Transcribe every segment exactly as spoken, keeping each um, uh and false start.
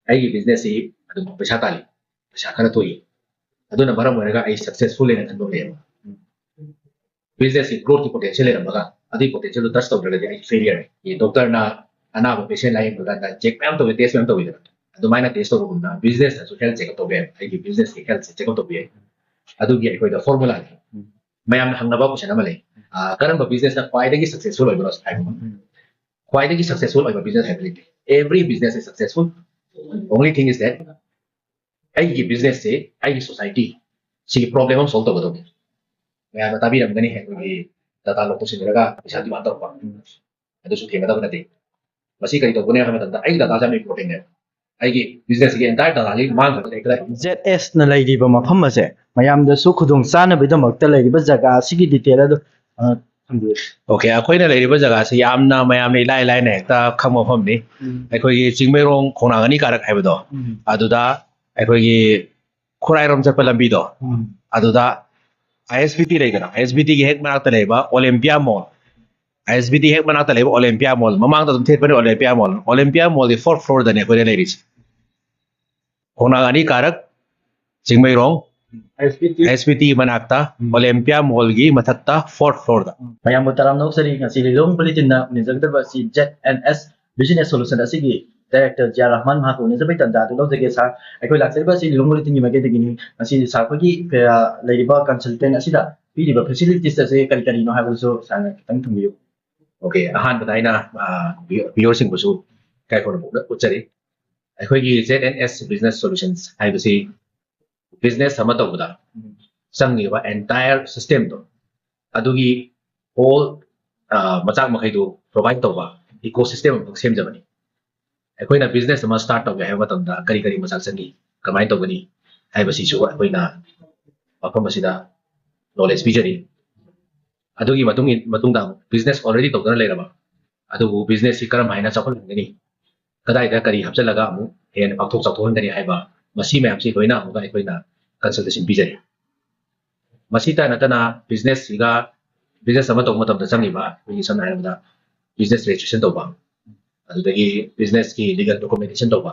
ꯑꯩꯒꯤ ꯕꯤꯖꯤꯅꯦꯁꯁꯤ ꯑꯗꯨꯝ ꯄꯩꯁꯥ ꯇꯥꯜꯂꯤ, ꯄꯩꯁꯥ ꯈꯔ ꯊꯣꯛꯏ, ꯑꯗꯨꯅ ꯃꯔꯝ ꯑꯣꯏꯔꯒ ꯑꯩ ꯁꯛꯁꯦꯁꯐꯨꯜ ꯑꯣꯏꯅ ꯈꯟꯕ ꯂꯩꯌꯦꯕ꯫ ꯕꯤꯖꯤꯅꯦꯁꯁꯤ ꯒ꯭ꯔꯣꯠꯀꯤ ꯄꯣꯇꯦꯟꯁꯤꯌꯦꯜ ꯂꯩꯔꯝꯃꯒ ꯑꯗꯨꯒꯤ ꯄꯣꯇꯦꯟꯁꯤꯌꯦꯜꯗꯣ ꯇꯆ ꯇꯧꯗ꯭ꯔꯒꯗꯤ ꯑꯩ ꯐꯦꯂꯤꯌꯔꯅꯤ꯫ ꯗꯣꯛꯇꯔꯅ ꯑꯅꯥꯕ ꯄꯦꯁꯦꯟ ꯂꯥꯌꯦꯡꯕ ꯀꯥꯟꯗ ꯆꯦꯛ ꯃꯌꯥꯝ ꯇꯧꯋꯤ, ꯇꯦꯁ ꯃꯌꯥꯝ ꯇꯧꯋꯤꯗꯅ, ꯑꯗꯨꯃꯥꯏꯅ ꯇꯦꯁ ꯇꯧꯕꯒꯨꯝꯅ ꯕꯤꯖꯤꯅꯦꯁꯇꯁꯨ ꯍꯦꯜꯊ ꯆꯦꯛꯑꯞ ꯇꯧꯕ ꯌꯥꯏ꯫ ꯑꯩꯒꯤ ꯕꯤꯖꯤꯅꯦꯁꯀꯤ ꯍꯦꯜꯊꯁꯦ ꯆꯦꯛꯑꯞ ꯇꯧꯕ ꯌꯥꯏ꯫ ꯑꯗꯨꯒꯤ ꯑꯩꯈꯣꯏꯗ ꯐꯣꯔꯃꯨꯂꯥꯅꯤ꯫ ꯃꯌꯥꯝꯅ ꯍꯪꯅꯕ ꯀꯣꯏꯁꯟ ꯑꯃ ꯂꯩ, ꯑ, ꯀꯔꯝꯕ ꯕꯤꯖꯤꯅꯦꯁꯅ ꯈ꯭ꯋꯥꯏꯗꯒꯤ ꯁꯛꯁꯦꯁꯐꯨꯜ ꯑꯣꯏꯕꯅꯣ ꯍꯥꯏꯕ꯫ ꯈ꯭ꯋꯥꯏꯗꯒꯤ ꯁꯛꯁꯦꯁꯐꯨꯜ ꯑꯣꯏꯕ ꯕꯤꯖꯤꯅꯦꯁ ꯍꯥꯏꯕ ꯂꯩꯇꯦ꯫ Every business is successful, only thing is that ꯑꯩꯒꯤ ꯕꯤꯖꯤꯅꯦꯁꯁꯦ ꯑꯩꯒꯤ ꯁꯣꯁꯥꯏꯇꯤ ꯁꯤꯒꯤ ꯄ꯭ꯔꯣꯕ꯭ꯂꯦꯝ ꯑꯃ ꯁꯣꯜꯕ ꯇꯧꯒꯗꯧꯕꯅꯤ꯫ ꯃꯌꯥꯝꯅ ꯇꯥꯕꯤꯔꯝꯒꯅꯤ, ꯑꯩꯈꯣꯏꯒꯤ ꯗꯇꯥ ꯂꯧꯊꯣꯛ ꯁꯤꯟꯅꯔꯒ ꯄꯩꯁꯥ ꯗꯤꯃꯥꯟ ꯇꯧꯔꯛꯄ, ꯑꯗꯨꯁꯨ ꯊꯦꯡꯒꯗꯕ ꯅꯠꯇꯦ꯫ ꯃꯁꯤ ꯀꯔꯤ ꯇꯧꯒꯅꯤ ꯍꯥꯏꯕ ꯃꯇꯝꯗ ꯑꯩꯒꯤ ꯗꯇꯥꯁꯦ ꯌꯥꯝ ꯏꯝꯄꯣꯔꯇꯦꯟꯅꯦ꯫ ꯑꯩꯒꯤ ꯕꯤꯖꯤꯅꯦꯁꯁꯤꯒꯤ ꯑꯦꯟꯇꯥꯌꯔ ꯗꯇꯥꯁꯤ ꯃꯥꯡꯈ꯭ꯔꯒꯗꯤ ꯑꯩ ꯀꯗꯥꯏ? ꯖꯦꯠ ꯑꯦꯁꯅ ꯂꯩꯔꯤꯕ ꯃꯐꯝ ꯑꯁꯦ ꯃꯌꯥꯝꯗꯁꯨ ꯈꯨꯗꯣꯡ ꯆꯥꯅꯕꯒꯤꯗꯃꯛꯇ ꯂꯩꯔꯤꯕ ꯖꯒꯥ ꯑꯁꯤꯒꯤ ꯗꯤꯇꯦꯜ ꯑꯗꯨ ꯑ, ꯊꯝꯕꯤꯌꯨ꯫ ꯑꯣꯀꯦ, ꯑꯩꯈꯣꯏꯅ ꯂꯩꯔꯤꯕ ꯖꯒꯥꯁꯤ ꯌꯥꯝꯅ ꯃꯌꯥꯝꯅ ꯏꯂꯥꯏ ꯂꯥꯏꯅ ꯍꯦꯛꯇ ꯈꯪꯕ ꯃꯐꯝꯅꯤ꯫ ꯑꯩꯈꯣꯏꯒꯤ ꯆꯤꯡꯃꯩꯔꯣꯡ ꯈꯣꯡꯅꯥꯡ ꯑꯅꯤ ꯀꯥꯔꯛ ꯍꯥꯏꯕꯗꯣ, ꯑꯗꯨꯗ ꯑꯩꯈꯣꯏꯒꯤ ꯈꯨꯔꯥꯏꯔꯣꯝ ꯆꯠꯄ ꯂꯝꯕꯤꯗꯣ, ꯑꯗꯨꯗ ꯑꯥꯏ ꯑꯦꯁ ꯕꯤ ꯇꯤ ꯂꯩꯗꯅ, ꯑꯥꯏ ꯑꯦꯁ ꯕꯤ ꯇꯤꯒꯤ ꯍꯦꯛ ꯃꯅꯥꯛꯇ ꯂꯩꯕ ꯑꯣꯂꯦꯝꯄꯤꯌꯥ ꯃꯣꯜ, ꯑꯥꯏ ꯑꯦꯁ ꯕꯤ ꯇꯤ ꯍꯦꯛ ꯃꯅꯥꯛꯇ ꯂꯩꯕ ꯑꯣꯂꯦꯝꯄꯤꯌꯥ ꯃꯣꯜ, ꯃꯃꯥꯡꯗ ꯑꯗꯨꯝ ꯊꯦꯠꯄꯅꯦ ꯑꯣꯂꯦꯝꯄꯤꯌꯥ ꯃꯣꯜ꯫ ꯑꯣꯂꯦꯝꯄꯤꯌꯥ ꯃꯣꯜꯒꯤ ꯐꯣꯔꯠ ꯐ꯭ꯂꯣꯔꯗꯅꯦ ꯑꯩꯈꯣꯏꯅ ꯂꯩꯔꯤꯁꯦ꯫ ꯈꯣꯡꯅꯥꯡ ꯑꯅꯤ ꯀꯥꯔꯛ, ꯆꯤꯡꯃꯩꯔꯣꯡ, ꯑꯦꯁ ꯄꯤ ꯇꯤ ꯑꯦꯁ ꯕꯤ ꯇꯤ ꯃꯅꯥꯛꯇ ꯑꯣꯂꯦꯝꯄꯤꯌꯥ ꯃꯣꯜꯒꯤ ꯃꯊꯛꯇ ꯐꯣꯔꯠ ꯐ꯭ꯂꯣꯔꯗ꯫ ꯃꯌꯥꯝꯕꯨ ꯇꯔꯥꯝꯅ ꯑꯣꯛꯆꯔꯤ꯫ ꯉꯁꯤ ꯂꯤꯂꯣꯡ ꯕꯨꯂꯦꯇꯤꯟꯅ ꯎꯅꯖꯒꯗꯕ ꯑꯁꯤ jet N S business solution ꯑꯁꯤꯒꯤ ꯗꯥꯏꯔꯦꯛꯇꯔ ꯖꯤ ꯑꯥꯔ ꯔꯍꯃꯥꯟ ꯃꯍꯥꯛꯄꯨ ꯎꯅꯖꯕꯒꯤ ꯇꯥꯟꯖꯥ ꯑꯗꯨ ꯂꯧꯖꯒꯦ ꯁꯥꯔ꯫ ꯑꯩꯈꯣꯏ ꯂꯥꯛꯆꯔꯤꯕ ꯑꯁꯤ ꯂꯤꯂꯣꯡ ꯕꯨꯂꯦꯇꯤꯟꯒꯤ ꯃꯥꯏꯀꯩꯗꯒꯤꯅꯤ꯫ ꯉꯁꯤ ꯁꯥꯔ ꯑꯩꯈꯣꯏꯒꯤ ꯑ, ꯂꯩꯔꯤꯕ ꯀꯟꯁꯜꯇꯦꯟ ꯑꯁꯤꯗ ꯄꯤꯔꯤꯕ ꯐꯦꯁꯤꯂꯤꯇꯤꯁ ꯑꯁꯤ ꯀꯔꯤ ꯀꯔꯤꯅꯣ ꯍꯥꯏꯕꯗꯨꯁꯨ ꯁꯥꯔꯅ ꯈꯤꯇꯪ ꯊꯝꯕꯤꯌꯨ꯫ ꯑꯣꯀꯦ, ꯑꯍꯥꯟꯕꯗ ꯑꯩꯅ ꯚꯤꯌꯨꯋꯔꯁꯤꯡꯕꯨꯁꯨ ꯏꯀꯥꯏ ꯈꯨꯝꯅꯕ ꯎꯠꯆꯔꯤ꯫ ꯑꯩꯈꯣꯏꯒꯤ ꯖꯦꯠ ꯑꯦꯟ ꯑꯦꯁ ꯕꯤꯖꯤꯅꯦꯁ ꯁꯣꯂꯨꯁꯟꯁ ꯍꯥꯏꯕꯁꯤ ꯕꯤꯖꯤꯅꯦꯁ ꯑꯃ ꯇꯧꯕꯗ ꯆꯪꯉꯤꯕ ꯑꯦꯟꯇꯥꯌꯔ ꯁꯤꯁꯇꯦꯝꯗꯣ, ꯑꯗꯨꯒꯤ ꯍꯣꯜ ꯃꯆꯥꯛ ꯃꯈꯩꯗꯨ ꯄ꯭ꯔꯣꯚꯥꯏꯗ ꯇꯧꯕ ꯏꯀꯣ ꯁꯤꯁꯇꯦꯝ ꯑꯃꯈꯛ ꯁꯦꯝꯖꯕꯅꯤ꯫ ꯑꯩꯈꯣꯏꯅ ꯕꯤꯖꯤꯅꯦꯁ ꯑꯃ ꯁ꯭ꯇꯥꯔꯠ ꯇꯧꯒꯦ ꯍꯥꯏꯕ ꯃꯇꯝꯗ ꯀꯔꯤ ꯀꯔꯤ ꯃꯆꯥꯛ ꯆꯪꯏ, ꯀꯃꯥꯏꯅ ꯇꯧꯒꯅꯤ ꯍꯥꯏꯕꯁꯤꯁꯨ ꯑꯩꯈꯣꯏꯅ ꯃꯐꯝ ꯑꯁꯤꯗ ꯅꯣꯂꯦꯖ ꯄꯤꯖꯔꯤ꯫ ꯑꯗꯨꯒꯤ ꯃꯇꯨꯡ ꯏꯟ- ꯃꯇꯨꯡꯗ ꯑꯃꯨꯛ ꯕꯤꯖꯤꯅꯦꯁ ꯑꯣꯜꯔꯦꯗꯤ ꯇꯧꯗꯨꯅ ꯂꯩꯔꯕ, ꯑꯗꯨꯕꯨ ꯕꯤꯖꯤꯅꯦꯁꯁꯤ ꯀꯔꯝ ꯍꯥꯏꯅ ꯆꯥꯎꯈꯠꯍꯟꯒꯅꯤ, ꯀꯗꯥꯏꯗ ꯀꯔꯤ ꯍꯥꯞꯆꯤꯜꯂꯒ ꯑꯃꯨꯛ ꯍꯦꯟꯅ ꯄꯥꯛꯊꯣꯛ ꯆꯥꯎꯊꯣꯛꯍꯟꯒꯅꯤ ꯍꯥꯏꯕ, ꯃꯁꯤ ꯃꯌꯥꯝꯁꯤ ꯂꯣꯏꯅ ꯑꯃꯨꯛꯀ ꯑꯩꯈꯣꯏꯅ ꯀꯟꯁꯜꯇꯦꯁꯟ ꯄꯤꯖꯔꯤ꯫ ꯃꯁꯤꯇ ꯅꯠꯇꯅ ꯕꯤꯖꯤꯅꯦꯁꯁꯤꯒ, ꯕꯤꯖꯤꯅꯦꯁ ꯑꯃ ꯇꯧꯕ ꯃꯇꯝꯗ ꯆꯪꯉꯤꯕ, ꯑꯩꯈꯣꯏꯒꯤ ꯁꯝꯅ ꯍꯥꯏꯔꯕꯗ ꯕꯤꯖꯤꯅꯦꯁ ꯔꯦꯖꯤꯁꯇ꯭ꯔꯦꯁꯟ ꯇꯧꯕ, ꯑꯗꯨꯗꯒꯤ ꯕꯤꯖꯤꯅꯦꯁꯀꯤ ꯂꯤꯒꯦꯜ ꯗꯣꯀꯨꯃꯦꯟꯇꯦꯁꯟ ꯇꯧꯕ,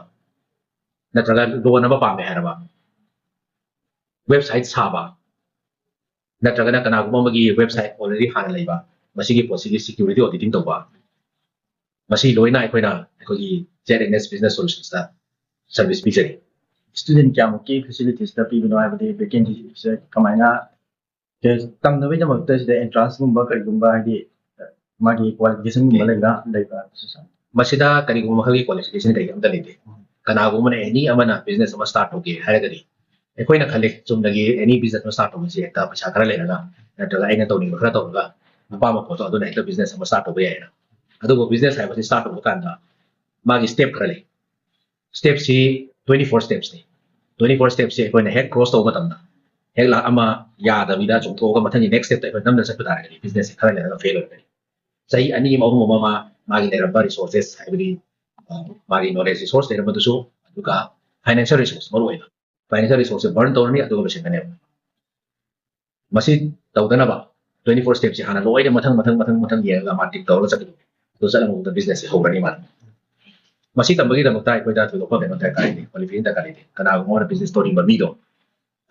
ꯅꯠꯇ꯭ꯔꯒ ꯂꯣꯟ ꯑꯃ ꯄꯥꯝꯃꯦ ꯍꯥꯏꯔꯕ, ꯋꯦꯕꯁꯥꯏꯠ ꯁꯥꯕ, ꯅꯠꯇ꯭ꯔꯒꯅ ꯀꯅꯥꯒꯨꯝꯕ ꯑꯃꯒꯤ ꯋꯦꯕꯁꯥꯏꯠ ꯑꯣꯜꯔꯦꯗꯤ ꯍꯥꯟꯅ ꯂꯩꯕ, ꯃꯁꯤꯒꯤ ꯄꯣꯠꯁꯤꯒꯤ ꯁꯦꯀ꯭ꯌꯨꯔꯤꯇꯤ ꯑꯣꯗꯤꯇꯤꯡ ꯇꯧꯕ, ꯃꯁꯤ ꯂꯣꯏꯅ ꯑꯩꯈꯣꯏꯅ ꯑꯩꯈꯣꯏꯒꯤ ꯖꯦꯠ ꯑꯦꯟ ꯑꯦꯁ ꯕꯤꯖꯤꯅꯦꯁ ꯁꯣꯂꯨꯁꯟꯁꯇ ꯁꯔꯚꯤꯁ ꯄꯤꯖꯔꯤ꯫ ꯁ꯭ꯇꯨꯗꯦꯟ ꯀꯌꯥꯃꯨꯛꯀꯤ ꯐꯦꯁꯤꯂꯤꯇꯤꯁꯇ ꯄꯤꯕꯅꯣ ꯍꯥꯏꯕꯗꯤ ꯚꯦꯀꯦꯟꯁꯤꯁꯦ ꯀꯃꯥꯏꯅ ꯇꯝꯅꯕꯒꯤꯗꯃꯛꯇ ꯁꯤꯗ ꯑꯦꯟꯇ꯭ꯔꯥꯟꯁꯀꯨꯝꯕ ꯀꯔꯤꯒꯨꯝꯕ ꯍꯥꯏꯗꯤ ꯃꯥꯒꯤ ꯀ꯭ꯋꯥꯂꯤꯐꯤꯀꯦꯁꯟꯒꯨꯝꯕ ꯂꯩꯕ꯭ꯔꯥ ꯂꯩꯕ꯭ꯔꯥ ꯍꯥꯏꯕꯁꯨ ꯁꯥꯔ꯫ ꯃꯁꯤꯗ ꯀꯔꯤꯒꯨꯝꯕ ꯃꯈꯜꯒꯤ ꯀ꯭ꯋꯥꯂꯤꯐꯤꯀꯦꯁꯟ ꯀꯔꯤ ꯑꯝꯇ ꯂꯩꯇꯦ꯫ ꯀꯅꯥꯒꯨꯝꯕꯅ ꯑꯦꯅꯤ ꯑꯃꯅ ꯕꯤꯖꯤꯅꯦꯁ ꯑꯃ ꯁ꯭ꯇꯥꯔꯠ ꯇꯧꯒꯦ ꯍꯥꯏꯔꯒꯗꯤ, ꯑꯩꯈꯣꯏꯅ ꯈꯜꯂꯤ ꯆꯨꯝꯅꯒꯤ ꯑꯦꯅꯤ ꯕꯤꯖꯤꯅꯦꯁ ꯑꯃ ꯁ꯭ꯇꯥꯔꯠ ꯇꯧꯕꯁꯤ ꯍꯦꯛꯇ ꯄꯩꯁꯥ ꯈꯔ ꯂꯩꯔꯒ ꯅꯠꯇ꯭ꯔꯒ ꯑꯩꯅ ꯇꯧꯅꯤꯡꯕ ꯈꯔ ꯇꯧꯔꯒ ꯑꯄꯥꯝꯕ ꯄꯣꯠꯇꯣ ꯑꯗꯨꯅ ꯍꯦꯛꯇ ꯕꯤꯖꯤꯅꯦꯁ ꯑꯃ ꯁ꯭ꯇꯥꯔꯠ ꯇꯧꯕ ꯌꯥꯏꯅ꯫ ꯑꯗꯨꯕꯨ ꯕꯤꯖꯤꯅꯦꯁ ꯍꯥꯏꯕꯁꯤ ꯁ꯭ꯇꯥꯔꯠ ꯇꯧꯕ ꯀꯥꯟꯗ ꯃꯥꯒꯤ ꯁ꯭ꯇꯦꯞ ꯈꯔ ꯂꯩ꯫ ꯁ꯭ꯇꯦꯞꯁꯤ ꯇ꯭ꯋꯦꯟꯇꯤ ꯐꯣꯔ ꯁ꯭ꯇꯦꯞꯁꯅꯤ꯫ ꯇ꯭ꯋꯦꯟꯇꯤ ꯐꯣꯔ ꯁ꯭ꯇꯦꯞꯁꯤ ꯑꯩꯈꯣꯏꯅ ꯍꯦꯛ ꯀ꯭ꯔꯣꯁ ꯇꯧꯕ ꯃꯇꯝꯗ, ꯍꯦꯛ ꯂꯥꯛ ꯑꯃ ꯌꯥꯗꯕꯤꯗ ꯆꯣꯡꯊꯣꯛꯑꯒ ꯃꯊꯪꯒꯤ ꯅꯦꯛꯁ ꯁ꯭ꯇꯦꯞꯇ ꯑꯩꯈꯣꯏ ꯅꯝꯅ ꯆꯠꯄ ꯇꯥꯔꯒꯗꯤ ꯕꯤꯖꯤꯅꯦꯁꯁꯦ ꯈꯔ ꯂꯩꯔꯒ ꯐꯦꯜ ꯑꯣꯏꯔꯛꯀꯅꯤ꯫ ꯆꯍꯤ ꯑꯅꯤ ꯑꯃ ꯑꯍꯨꯝ ꯑꯃ ꯃꯥ ꯃꯥꯒꯤ ꯂꯩꯔꯝꯕ ꯔꯤꯁꯣꯔꯁꯦꯁ ꯍꯥꯏꯕꯗꯤ ꯑ, ꯃꯥꯒꯤ ꯅꯣꯂꯦꯖ ꯔꯤꯁꯣꯔꯁ ꯂꯩꯔꯝꯕꯗꯨꯁꯨ, ꯑꯗꯨꯒ ꯐꯥꯏꯅꯥꯟꯁꯤꯌꯦꯜ ꯔꯤꯁꯣꯔꯁ ꯃꯔꯨ ꯑꯣꯏꯅ ꯐꯥꯏꯅꯥꯟꯁꯤꯌꯦꯜ ꯔꯤꯁꯣꯔꯁꯁꯦ ꯕꯔꯟ ꯇꯧꯔꯅꯤ ꯑꯗꯨꯒ ꯂꯣꯏꯁꯤꯟꯒꯅꯦꯕ꯫ ꯃꯁꯤ ꯇꯧꯗꯅꯕ ꯇ꯭ꯋꯦꯟꯇꯤ ꯐꯣꯔ ꯁ꯭ꯇꯦꯞꯁꯤ ꯍꯥꯟꯅ ꯂꯣꯏꯅ ꯃꯊꯪ ꯃꯊꯪ ꯃꯊꯪ ꯃꯊꯪ ꯌꯦꯡꯉꯒ ꯃꯥ ꯇꯤꯛ ꯇꯧꯔꯒ ꯆꯠꯀꯗꯕꯅꯤ꯫ ꯑꯗꯨ ꯆꯠꯂꯕ ꯃꯇꯨꯡꯗ ꯕꯤꯖꯤꯅꯦꯁꯁꯦ ꯍꯧꯔꯅꯤ ꯃꯥꯅ꯫ ꯃꯁꯤ ꯇꯝꯕꯒꯤꯗꯃꯛꯇ ꯑꯩꯈꯣꯏꯗ ꯊꯣꯏꯗꯣꯛꯄ ꯀꯩꯅꯣ ꯗꯔꯀꯥꯔ ꯂꯩꯇꯦ, ꯀ꯭ꯋꯥꯂꯤꯐꯤꯀꯦꯁꯟ ꯗꯔꯀꯥꯔ ꯂꯩꯇꯦ꯫ ꯀꯅꯥꯒꯨꯝꯕ ꯑꯃꯅ ꯕꯤꯖꯤꯅꯦꯁ ꯇꯧꯅꯤꯡꯕ ꯃꯤꯗꯣ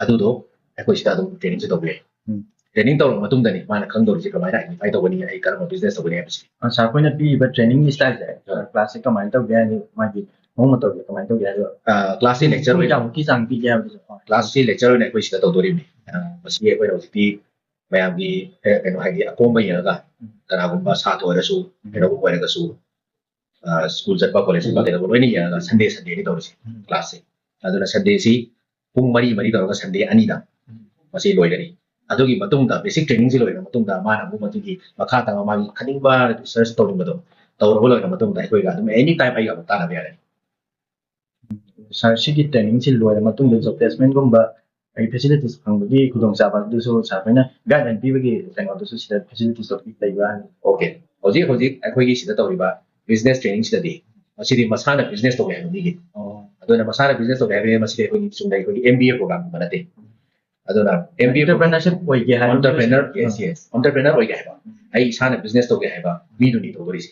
ꯑꯗꯨꯗꯣ ꯑꯩꯈꯣꯏ ꯁꯤꯗ ꯑꯗꯨꯝ ꯇ꯭ꯔꯦꯅꯤꯡꯁꯦ ꯇꯧꯕ ꯌꯥꯏ꯫ ꯎꯝ꯫ ꯇ꯭ꯔꯦꯅꯤꯡ ꯇꯧꯔꯕ ꯃꯇꯨꯡꯗꯅꯤ ꯃꯥꯅ ꯈꯪꯗꯧꯔꯤꯁꯦ ꯀꯃꯥꯏꯅ ꯑꯥꯏꯗꯦꯟꯇꯤꯐꯥꯏ ꯇꯧꯒꯅꯤ, ꯑꯩ ꯀꯔꯝꯕ ꯕꯤꯖꯤꯅꯦꯁ ꯇꯧꯒꯅꯤ ꯍꯥꯏꯕꯁꯤ꯫ ꯁꯥꯔ, ꯑꯩꯈꯣꯏꯅ ꯄꯤꯔꯤꯕ ꯇ꯭ꯔꯦꯅꯤꯡꯒꯤ ꯁ꯭ꯇꯥꯏꯜꯁꯦ ꯀ꯭ꯂꯥꯁꯁꯦ ꯀꯃꯥꯏꯅ ꯇꯧꯒꯦ ꯍꯥꯏꯗꯤ ꯃꯥꯒꯤ ꯃꯑꯣꯡ ꯃꯇꯧꯁꯦ ꯀꯃꯥꯏꯅ ꯇꯧꯒꯦ ꯍꯥꯏꯗꯣ? ꯀ꯭ꯂꯥꯁꯁꯤ ꯂꯦꯛꯆꯔ ꯄꯨꯡ ꯑꯣꯏꯅ ꯀꯌꯥꯃꯨꯛꯀꯤ ꯆꯥꯡ ꯄꯤꯒꯦ ꯍꯥꯏꯕꯗꯨꯁꯨ? ꯀ꯭ꯂꯥꯁꯁꯤ ꯂꯦꯛꯆꯔ ꯑꯣꯏꯅ ꯑꯩꯈꯣꯏ ꯁꯤꯗ ꯇꯧꯗꯣꯔꯤꯕꯅꯤ꯫ ꯑ, ꯃꯁꯤ ꯑꯩꯈꯣꯏꯅ ꯍꯧꯖꯤꯛꯇꯤ ꯃꯌꯥꯝꯒꯤ, ꯑ, ꯀꯩꯅꯣ ꯍꯥꯏꯗꯤ ꯑꯀꯣꯝꯕ ꯌꯦꯡꯉꯒ ꯀꯅꯥꯒꯨꯝꯕ ꯁꯥꯇ꯭ꯔ ꯑꯣꯏꯔꯁꯨ, ꯀꯩꯅꯣꯒꯨꯝꯕ ꯑꯣꯏꯔꯒꯁꯨ, ꯑ, ꯁ꯭ꯀꯨꯜ ꯆꯠꯄ, ꯀꯣꯂꯦꯖ ꯆꯠꯄ, ꯀꯩꯗꯧꯕ ꯂꯣꯏꯅ ꯌꯦꯡꯉꯒ ꯁꯟꯗꯦ ꯁꯟꯗꯦꯅꯤ ꯇꯧꯔꯤꯁꯦ ꯀ꯭ꯂꯥꯁꯁꯦ꯫ ꯑꯗꯨꯅ ꯁꯟꯗꯦꯁꯤ ꯄꯨꯡ ꯃꯔꯤ, ꯃꯔꯤ ꯇꯧꯔꯒ ꯁꯟꯗꯦ ꯑꯅꯤꯗ ꯃꯁꯤ ꯂꯣꯏꯒꯅꯤ꯫ ꯑꯗꯨꯒꯤ ꯃꯇꯨꯡꯗ, ꯕꯦꯁꯤꯛ ꯇ꯭ꯔꯦꯅꯤꯡꯁꯤ ꯂꯣꯏꯔꯕ ꯃꯇꯨꯡꯗ, ꯃꯥꯅ ꯑꯃꯨꯛ ꯃꯗꯨꯒꯤ ꯃꯈꯥ ꯇꯥꯕ ꯃꯥꯒꯤ ꯈꯪꯅꯤꯡꯕ ꯔꯤꯁꯔꯁ ꯇꯧꯅꯤꯡꯕꯗꯣ ꯇꯧꯔꯕ ꯂꯣꯏꯔꯕ ꯃꯇꯨꯡꯗ ꯑꯩꯈꯣꯏꯒ ꯑꯗꯨꯝ ꯑꯦꯅꯤ ꯇꯥꯏꯝ ꯑꯩꯒ ꯑꯗꯨꯝ ꯇꯥꯟꯅꯕ ꯌꯥꯒꯅꯤ꯫ ꯁꯥꯔ, ꯁꯤꯒꯤ ꯇ꯭ꯔꯦꯅꯤꯡꯁꯤ ꯂꯣꯏꯔ ꯃꯇꯨꯡꯗ ꯖꯣꯕ ꯄ꯭ꯂꯦꯁꯃꯦꯟꯒꯨꯝꯕ ꯑꯩ ꯐꯦꯁꯤꯂꯤꯇꯤꯁ ꯐꯪꯕꯒꯤ ꯈꯨꯗꯣꯡꯆꯥꯕ ꯑꯗꯨꯁꯨ ꯁꯥꯔ ꯍꯣꯏꯅ ꯒꯥꯏꯗꯂꯥꯏꯟ ꯄꯤꯕꯒꯤ ꯀꯩꯅꯣꯗꯨꯁꯨ ꯁꯤꯗ ꯐꯦꯁꯤꯂꯤꯇꯤꯁ ꯂꯩꯕ꯭ꯔꯥ? ꯑꯣꯀꯦ, ꯍꯧꯖꯤꯛ ꯍꯧꯖꯤꯛ ꯑꯩꯈꯣꯏꯒꯤ ꯁꯤꯗ ꯇꯧꯔꯤꯕ ꯕꯤꯖꯤꯅꯦꯁ ꯇ꯭ꯔꯦꯅꯤꯡꯁꯤꯗꯗꯤ ꯃꯁꯤꯗꯤ ꯃꯁꯥꯅ ꯕꯤꯖꯤꯅꯦꯁ ꯇꯧꯒꯦ ꯍꯥꯏꯕ ꯃꯤꯒꯤ꯫ ꯑꯣ꯫ ꯑꯗꯨꯅ ꯃꯁꯥꯅ ꯕꯤꯖꯤꯅꯦꯁ ꯇꯧꯒꯦ ꯍꯥꯏꯕꯅꯤꯅ ꯃꯁꯤꯗꯤ ꯑꯩꯈꯣꯏꯒꯤ ꯆꯨꯝꯅ ꯑꯩꯈꯣꯏꯒꯤ ꯑꯦꯝ ꯕꯤ ꯑꯦ ꯄ꯭ꯔꯣꯒ꯭ꯔꯥꯝꯒꯨꯝꯕ ꯅꯠꯇꯦ꯫ ꯑꯗꯨꯅ ꯑꯦꯝ ꯕꯤ ꯑꯦ ꯑꯣꯟꯇꯔꯄ꯭ꯔꯦꯅꯔꯁꯤꯞ ꯑꯣꯏꯒꯦ ꯍꯥꯏꯕ ꯑꯣꯟꯇꯔꯄ꯭ꯔꯦꯅꯔ, ꯌꯦꯁ, ꯌꯦꯁ, ꯑꯣꯟꯇꯔꯄ꯭ꯔꯦꯅꯔ ꯑꯣꯏꯒꯦ ꯍꯥꯏꯕ, ꯑꯩ ꯏꯁꯥꯅ ꯕꯤꯖꯤꯅꯦꯁ ꯇꯧꯒꯦ ꯍꯥꯏꯕ ꯃꯤꯗꯨꯅꯤ ꯇꯧꯗꯣꯔꯤꯁꯦ꯫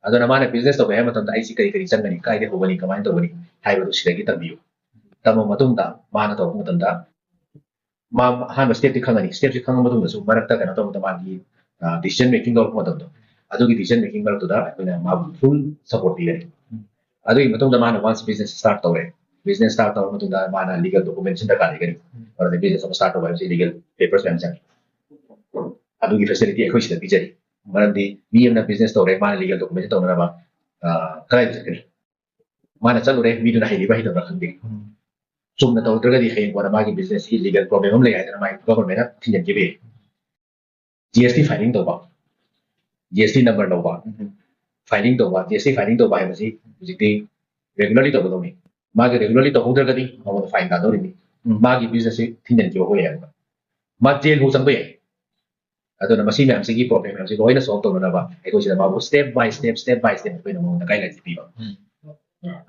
ꯑꯗꯨꯅ ꯃꯥꯅ ꯕꯤꯖꯤꯅꯦꯁ ꯇꯧꯒꯦ ꯍꯥꯏꯕ ꯃꯇꯝꯗ ꯑꯩꯁꯤ ꯀꯔꯤ ꯀꯔꯤ ꯆꯪꯒꯅꯤ, ꯀꯥꯏꯗ ꯍꯧꯒꯅꯤ, ꯀꯃꯥꯏꯅ ꯇꯧꯒꯅꯤ, ꯍꯥꯏꯕꯗꯨ ꯁꯤꯗꯒꯤ ꯇꯝꯕꯤꯌꯨ꯫ ꯇꯝꯃ ꯃꯇꯨꯡꯗ ꯃꯥꯅ ꯇꯧꯔꯛꯄ ꯃꯇꯝꯗ ꯃꯥ ꯑꯍꯥꯟꯕ ꯁ꯭ꯇꯦꯞꯇꯤ ꯈꯪꯉꯅꯤ꯫ ꯁ꯭ꯇꯦꯞꯁꯤ ꯈꯪꯉ ꯃꯇꯨꯡꯗꯁꯨ ꯃꯔꯛꯇ ꯀꯩꯅꯣ ꯇꯧꯕꯗ ꯃꯥꯒꯤ decision making ꯂꯧꯔꯛꯄ ꯃꯇꯝꯗꯣ, ꯑꯗꯨꯒꯤ decision making ꯃꯔꯛꯇꯨꯗ ꯑꯩꯈꯣꯏꯅ ꯃꯥꯕꯨ full support ꯄꯤꯒꯅꯤ꯫ ꯑꯗꯨꯒꯤ ꯃꯇꯨꯡꯗ ꯃꯥꯅ once business start ꯇꯧꯔꯦ, business start ꯇꯧꯔ ꯃꯇꯨꯡꯗ ꯃꯥꯅ legal documentation ꯗꯔꯀꯥꯔ ꯂꯩꯒꯅꯤ꯫ ꯃꯔꯝꯗꯤ business ꯑꯃ start ꯇꯧꯕ ꯍꯥꯏꯕꯁꯤ legal papers ꯃꯌꯥꯝ ꯆꯪꯉꯤ꯫ ꯑꯗꯨꯒꯤ facility ꯑꯩꯈꯣꯏ ꯁꯤꯗ ꯄꯤꯖꯔꯤ꯫ ꯃꯔꯝꯗꯤ ꯃꯤ ꯑꯃꯅ business ꯇꯧꯔꯦ, ꯃꯥꯅ legal documentation ꯇꯧꯅꯅꯕ ꯀꯗꯥꯏꯗ ꯆꯠꯀꯅꯤ? ꯃꯥꯅ ꯆꯠꯂꯨꯔꯦ, ꯃꯤꯗꯨꯅ ꯍꯩꯔꯤꯕ ꯍꯩꯇꯕ꯭ꯔꯥ ꯈꯪꯗꯦ꯫ ꯆꯨꯝꯅ ꯇꯧꯗ꯭ꯔꯒꯗꯤ ꯍꯌꯦꯡ ꯀꯣꯟꯅ ꯃꯥꯒꯤ businessꯀꯤ legal problem ꯑꯃ ꯂꯩ ꯍꯥꯏꯗꯅ ꯃꯥꯒꯤ governmentꯅ ꯊꯤꯡꯖꯤꯟꯈꯤꯕ ꯌꯥꯏ꯫ G S T filing ꯇꯧꯕ, G S T number ꯂꯧꯕ, filing ꯇꯧꯕ, G S T filing ꯇꯧꯕ ꯍꯥꯏꯕꯁꯤ ꯍꯧꯖꯤꯛꯇꯤ regularly ꯇꯧꯒꯗꯧꯅꯤ꯫ ꯃꯥꯒꯤ regularly ꯇꯧꯍꯧꯗ꯭ꯔꯒꯗꯤ ꯃꯉꯣꯟꯗ fine ꯇꯥꯗꯧꯔꯤꯅꯤ꯫ ꯃꯥꯒꯤ businessꯁꯤ ꯊꯤꯡꯖꯤꯟꯈꯤꯕ ꯑꯣꯏ ꯍꯥꯏꯕ꯫ ꯃꯥ jail ꯐꯥꯎ ꯆꯪꯕ ꯌꯥꯏ꯫ ꯑꯗꯨꯅ ꯃꯁꯤ ꯃꯌꯥꯝꯁꯤꯒꯤ problem ꯃꯌꯥꯝꯁꯤ ꯂꯣꯏꯅ solve ꯇꯧꯅꯅꯕ ꯑꯩꯈꯣꯏ ꯁꯤꯗ ꯃꯥꯕꯨ step by step, step by step ꯑꯩꯈꯣꯏꯅ ꯃꯉꯣꯟꯗ guideline ꯄꯤꯕ꯫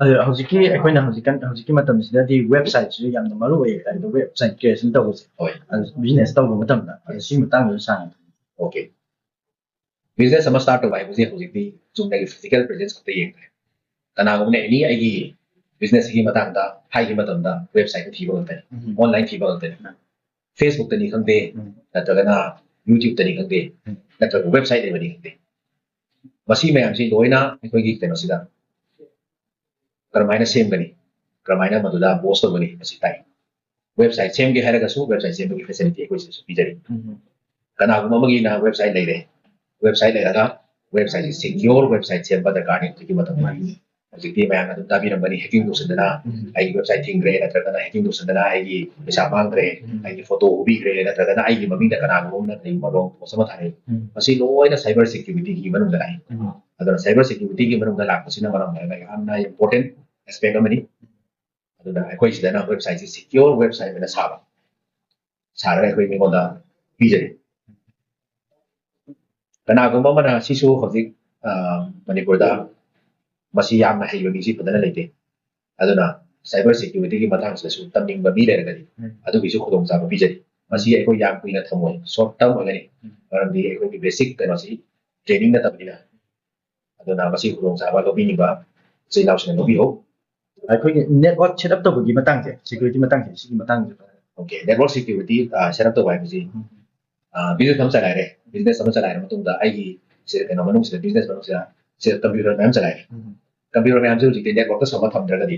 ꯑꯗꯣ ꯍꯧꯖꯤꯛꯀꯤ ꯑꯩꯈꯣꯏꯅ ꯍꯧꯖꯤꯛꯀꯥꯟ ꯍꯧꯖꯤꯛꯀꯤ ꯃꯇꯝꯁꯤꯗꯗꯤ websiteꯁꯤꯁꯨ ꯌꯥꯝꯅ ꯃꯔꯨ ꯑꯣꯏꯌꯦ ꯍꯥꯏꯗꯣ, website creation ꯇꯧꯕꯁꯦ꯫ ꯍꯣꯏ꯫ ꯑꯗꯨ business ꯇꯧꯕ ꯃꯇꯝꯗ ꯑꯗꯣ ꯁꯤ ꯃꯇꯥꯡꯗꯁꯨ ꯁꯥꯟꯅ Okay. Business ꯑꯃ start ꯇꯧꯕ ꯍꯥꯏꯕꯁꯦ ꯍꯧꯖꯤꯛꯇꯤ ꯆꯨꯝꯅꯒꯤ physical presence ꯈꯛꯇ ꯌꯦꯡꯗ꯭ꯔꯦ꯫ ꯀꯅꯥꯒꯨꯝꯕꯅ any ꯑꯩꯒꯤ businessꯀꯤ ꯃꯇꯥꯡꯗ ꯍꯥꯏꯒꯤ ꯃꯇꯝꯗ websiteꯇ ꯊꯤꯕ ꯉꯥꯛꯇꯅꯤ, online ꯊꯤꯕ ꯉꯥꯛꯇꯅꯤ, Facebookꯇꯅꯤ ꯈꯪꯗꯦ, ꯅꯠꯇ꯭ꯔꯒꯅ YouTubeꯇꯅꯤ ꯈꯪꯗꯦ, ꯅꯠꯇ꯭ꯔꯒ website ꯂꯩꯕꯅꯤ ꯈꯪꯗꯦ, ꯃꯁꯤ ꯃꯌꯥꯝꯁꯤ ꯂꯣꯏꯅ ꯑꯩꯈꯣꯏꯒꯤ ꯀꯩꯅꯣꯁꯤꯗ ꯀꯔꯝꯍꯥꯏꯅ ꯁꯦꯝꯒꯅꯤ, ꯀꯔꯝꯍꯥꯏꯅ ꯃꯗꯨꯗ post ꯇꯧꯒꯅꯤ ꯃꯁꯤ ꯇꯥꯛꯏ꯫ Website ꯁꯦꯝꯒꯦ ꯍꯥꯏꯔꯒꯁꯨ website ꯁꯦꯝꯕꯒꯤ facility ꯑꯩꯈꯣꯏ ꯁꯤꯗꯁꯨ ꯄꯤꯖꯔꯤ꯫ ꯀꯅꯥꯒꯨꯝꯕ ꯑꯃꯒꯤꯅ website ꯂꯩꯔꯦ, website ꯂꯩꯔꯒ websiteꯁꯤ secure website ꯁꯦꯝꯕ ꯗꯔꯀꯥꯔꯅꯤ ꯍꯧꯖꯤꯛꯀꯤ ꯃꯇꯝꯗ꯫ ꯍꯧꯖꯤꯛꯇꯤ ꯃꯌꯥꯝꯅ ꯑꯗꯨꯝ ꯇꯥꯕꯤꯔꯝꯒꯅꯤ, hacking ꯇꯧꯁꯤꯟꯗꯅ ꯑꯩꯒꯤ website ꯊꯤꯡꯈ꯭ꯔꯦ, ꯅꯠꯇ꯭ꯔꯒꯅ hacking ꯇꯧꯁꯤꯟꯗꯅ ꯑꯩꯒꯤ ꯄꯩꯁꯥ ꯃꯥꯡꯈ꯭ꯔꯦ, ꯑꯩꯒꯤ photo ꯍꯨꯕꯤꯈ꯭ꯔꯦ, ꯅꯠꯇ꯭ꯔꯒꯅ ꯑꯩꯒꯤ ꯃꯃꯤꯡꯗ ꯀꯅꯥꯒꯨꯝꯕ ꯑꯃꯅ ꯀꯔꯤꯒꯨꯝꯕ wrong post ꯑꯃ ꯊꯥꯔꯛꯑꯦ꯫ ꯃꯁꯤ ꯂꯣꯏꯅ cyber securityꯒꯤ ꯃꯅꯨꯡꯗ ꯂꯥꯛꯏ꯫ ꯑꯗꯨꯅ cyber securityꯒꯤ ꯃꯅꯨꯡꯗ ꯂꯥꯛꯄꯁꯤꯅ ꯃꯔꯝ ꯑꯣꯏꯔꯒ ꯌꯥꯝꯅ important aspect ꯑꯃꯅꯤ꯫ ꯑꯗꯨꯅ ꯑꯩꯈꯣꯏ ꯁꯤꯗꯅ websiteꯁꯤ secure website ꯑꯣꯏꯅ ꯁꯥꯕ, ꯁꯥꯔꯒ ꯑꯩꯈꯣꯏ ꯃꯤꯉꯣꯟꯗ ꯄꯤꯖꯔꯤ꯫ ꯀꯅꯥꯒꯨꯝꯕ ꯑꯃꯅ ꯁꯤꯁꯨ ꯍꯧꯖꯤꯛ, ꯑ, ꯃꯅꯤꯄꯨꯔꯗ ꯃꯁꯤ ꯌꯥꯝꯅ ꯍꯩꯕ ꯃꯤꯁꯤ ꯐꯖꯅ ꯂꯩꯇꯦ꯫ ꯑꯗꯨꯅ cyber securityꯒꯤ ꯃꯇꯥꯡꯁꯤꯗꯁꯨ ꯇꯝꯅꯤꯡꯕ ꯃꯤ ꯂꯩꯔꯒꯗꯤ ꯑꯗꯨꯒꯤꯁꯨ ꯈꯨꯗꯣꯡꯆꯥꯕ ꯄꯤꯖꯔꯤ꯫ ꯃꯁꯤ ꯑꯩꯈꯣꯏ ꯌꯥꯝ ꯀꯨꯏꯅ ꯊꯝꯃꯣꯏ, short term ꯑꯣꯏꯒꯅꯤ꯫ ꯃꯔꯝꯗꯤ ꯑꯩꯈꯣꯏꯒꯤ basic ꯀꯩꯅꯣꯁꯤ training ꯅꯠꯇꯕꯅꯤꯅ꯫ ꯑꯗꯨꯅ ꯃꯁꯤ ꯈꯨꯗꯣꯡꯆꯥꯕ ꯂꯧꯕꯤꯅꯤꯡꯕ ꯏꯆꯤꯜ ꯏꯅꯥꯎꯁꯤꯡꯅ ꯂꯧꯕꯤꯍꯧ꯫ ꯑꯩꯈꯣꯏꯒꯤ network set up ꯇꯧꯕꯒꯤ ꯃꯇꯥꯡꯁꯦ, security ꯃꯇꯥꯡꯁꯦ, ꯁꯤꯒꯤ ꯃꯇꯥꯡꯁꯦ꯫ Okay, network security set up ꯇꯧꯕ ꯍꯥꯏꯕꯁꯤ business ꯑꯃ ꯆꯂꯥꯏꯔꯦ꯫ Business ꯑꯃ ꯆꯂꯥꯏꯔ ꯃꯇꯨꯡꯗ ꯑꯩꯒꯤ ꯁꯤꯗ ꯀꯩꯅꯣ ꯃꯅꯨꯡꯁꯤꯗ business ꯃꯅꯨꯡꯁꯤꯗ ꯁꯤꯗ computer ꯃꯌꯥꯝ ꯆꯂꯥꯏꯔꯦ꯫ Computer ꯃꯌꯥꯝꯁꯦ ꯍꯧꯖꯤꯛꯇꯤ network ꯇ ꯁꯝꯃ ꯊꯝꯗ꯭ꯔꯒꯗꯤ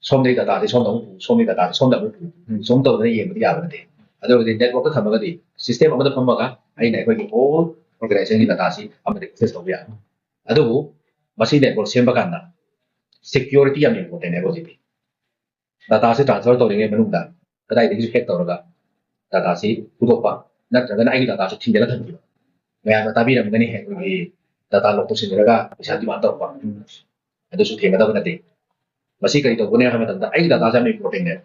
ꯁꯣꯝꯗꯒꯤ data ꯁꯦ ꯁꯣꯝꯗ ꯑꯃꯨꯛ ꯄꯨ, ꯁꯣꯝꯗꯒꯤ data ꯁꯦ ꯁꯣꯝꯗ ꯑꯃꯨꯛ ꯄꯨ, ꯁꯨꯝ ꯇꯧꯗꯅ ꯌꯦꯡꯕꯗꯤ ꯌꯥꯕ ꯅꯠꯇꯦ꯫ ꯑꯗꯨ ꯑꯣꯏꯔꯒꯗꯤ network ꯇ ꯊꯝꯃꯒꯗꯤ system ꯑꯃꯗ ꯐꯝꯃꯒ ꯑꯩꯅ ꯑꯩꯈꯣꯏꯒꯤ whole organization ꯒꯤ data ꯁꯤ ꯑꯃꯗ access ꯇꯧꯕ ꯌꯥꯏ꯫ ꯑꯗꯨꯕꯨ ꯃꯁꯤ network ꯁꯦꯝꯕ ꯀꯥꯟꯗ security ꯌꯥꯝ important ꯅꯦꯕ ꯍꯧꯖꯤꯛꯇꯤ꯫ Data ꯁꯤ transfer ꯇꯧꯔꯤꯉꯩ ꯃꯅꯨꯡꯗ ꯀꯗꯥꯏꯗꯒꯤꯁꯨ hack ꯇꯧꯔꯒ data ꯁꯤ ꯍꯨꯟꯗꯣꯛꯄ ꯅꯠꯇ꯭ꯔꯒꯅ ꯑꯩꯒꯤ data ꯁꯤ ꯊꯤꯡꯖꯤꯜꯂ ꯊꯝꯈꯤꯕ꯫ ꯃꯌꯥꯝꯅ ꯇꯥꯕꯤꯔꯝꯒꯅꯤ ꯑꯩꯈꯣꯏꯒꯤ data lock ꯇꯧꯁꯤꯟꯈ꯭ꯔꯒ ꯄꯩꯁꯥ demand ꯇꯧꯔꯛꯄ꯫ ꯑꯗꯨꯁꯨ ꯊꯦꯡꯒꯗꯕ ꯅꯠꯇꯦ꯫ ꯃꯁꯤ ꯀꯔꯤ ꯇꯧꯒꯅꯤ ꯍꯥꯏꯕ ꯃꯇꯝꯗ ꯑꯩꯒꯤ data ꯁꯦ ꯌꯥꯝ important ꯅꯦꯕ꯫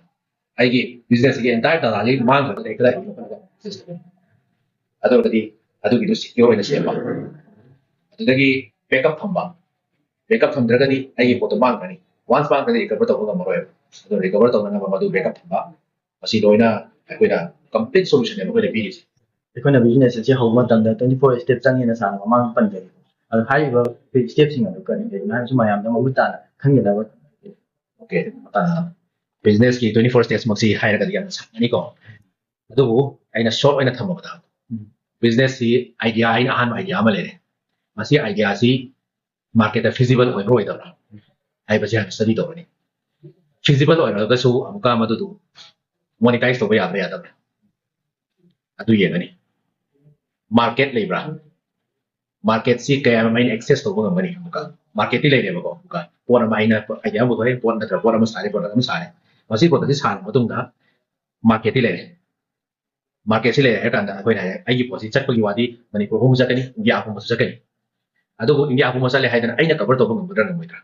ꯑꯩꯒꯤ business ꯁꯤꯒꯤ entire data ꯁꯤ ꯃꯥꯡꯈ꯭ꯔꯒꯗꯤ ꯑꯩ ꯀꯗꯥꯏꯗꯒꯤ ꯂꯧꯈꯠꯂꯒ access ꯇꯧꯒꯅꯤ? ꯑꯗꯨ ꯑꯣꯏꯔꯒꯗꯤ ꯑꯗꯨꯒꯤꯗꯨ secure ꯑꯣꯏꯅ ꯁꯦꯝꯕ꯫ ꯑꯗꯨꯗꯒꯤ backup ꯊꯝꯕ꯫ Backup ꯊꯝꯗ꯭ꯔꯒꯗꯤ ꯑꯩꯒꯤ ꯄꯣꯠꯇꯣ ꯃꯥꯡꯈ꯭ꯔꯅꯤ꯫ Once ꯃꯥꯡꯈ꯭ꯔꯗꯤ recover ꯇꯧꯕ ꯉꯝꯃꯔꯣꯏꯕ꯫ ꯑꯗꯨ recover ꯇꯧꯅꯅꯕ ꯃꯗꯨ backup ꯊꯝꯕ꯫ ꯃꯁꯤ ꯂꯣꯏꯅ ꯑꯩꯈꯣꯏꯅ complete solution ꯅꯦꯕ ꯑꯩꯈꯣꯏꯅ ꯄꯤꯔꯤꯁꯦ꯫ ꯑꯩꯈꯣꯏꯅ business ꯑꯁꯤ ꯍꯧꯕ ꯃꯇꯝꯗ twenty four step ꯆꯪꯉꯦꯅ ꯁꯥꯔꯅ ꯃꯃꯥꯡꯗ ꯄꯟꯖꯈꯤ꯫ ꯑꯗꯣ ꯍꯥꯏꯔꯤꯕ step ꯁꯤꯡ ꯑꯗꯨ ꯀꯔꯤ ꯀꯔꯤꯅꯣ ꯍꯥꯏꯕꯁꯤ ꯃꯌꯥꯝꯗ ꯃꯃꯨꯠ ꯇꯥꯅ ꯈꯪꯒꯗꯕ꯫ Okay, business ꯀꯤ twenty four steps ꯃꯛꯁꯤ ꯍꯥꯏꯔꯒꯗꯤ ꯌꯥꯝꯅ ꯁꯥꯡꯒꯅꯤꯀꯣ꯫ ꯑꯗꯨꯕꯨ ꯑꯩꯅ short ꯑꯣꯏꯅ ꯊꯝꯃꯕꯗ, business ꯁꯤ idea, ꯑꯩꯅ ꯑꯍꯥꯟꯕ idea ꯑꯃ ꯂꯩꯔꯦ꯫ ꯃꯁꯤ idea ꯁꯤ market ꯇ feasible ꯑꯣꯏꯕ꯭ꯔꯥ ꯑꯣꯏꯗꯕ꯭ꯔꯥ ꯍꯥꯏꯕꯁꯤ ꯍꯥꯟꯅ study ꯇꯧꯔꯅꯤ꯫ Feasible ꯑꯣꯏꯔꯒꯁꯨ ꯑꯃꯨꯛꯀ ꯃꯗꯨꯗꯨ monetize ꯇꯧꯕ ꯌꯥꯕ꯭ꯔꯥ ꯌꯥꯗꯕ꯭ꯔꯥ ꯑꯗꯨ ꯌꯦꯡꯒꯅꯤ꯫ Market ꯂꯩꯕ꯭ꯔꯥ? Market ꯁꯤ ꯀꯌꯥꯝ ꯑꯩꯅ access ꯇꯧꯕ ꯉꯝꯒꯅꯤ? ꯑꯃꯨꯛꯀ market ꯇꯤ ꯂꯩꯔꯦꯕꯀꯣ꯫ ꯑꯃꯨꯛꯀ ꯄꯣꯠ ꯑꯃ ꯑꯩꯅ idea ꯑꯃ ꯄꯨꯊꯣꯛꯑꯦ, ꯄꯣꯠ ꯅꯠꯇ꯭ꯔꯒ ꯄꯣꯠ ꯑꯃ ꯁꯥꯔꯦ, product ꯑꯃ ꯁꯥꯔꯦ꯫ ꯃꯁꯤ product ꯁꯤ ꯁꯥꯔꯕ ꯃꯇꯨꯡꯗ market ꯇꯤ ꯂꯩꯔꯦ꯫ Market ꯁꯤ ꯂꯩꯔꯦ ꯍꯥꯏꯔ ꯀꯥꯟꯗ ꯑꯩꯈꯣꯏꯅ ꯍꯥꯏꯔꯦ, ꯑꯩꯒꯤ ꯄꯣꯠꯁꯤ ꯆꯠꯄꯒꯤ ꯋꯥꯗꯤ ꯃꯅꯤꯄꯨꯔ ꯄꯨꯝꯕ ꯆꯠꯀꯅꯤ, ꯏꯟꯗꯤꯌꯥ ꯄꯨꯝꯕꯁꯨ ꯆꯠꯀꯅꯤ꯫ ꯑꯗꯨꯕꯨ ꯏꯟꯗꯤꯌꯥ ꯄꯨꯝꯕ ꯆꯠꯂꯦ ꯍꯥꯏꯗꯅ ꯑꯩꯅ cover ꯇꯧꯕ ꯉꯝꯒꯗ꯭ꯔꯥ ꯉꯝꯃꯣꯏꯗ꯭ꯔꯥ?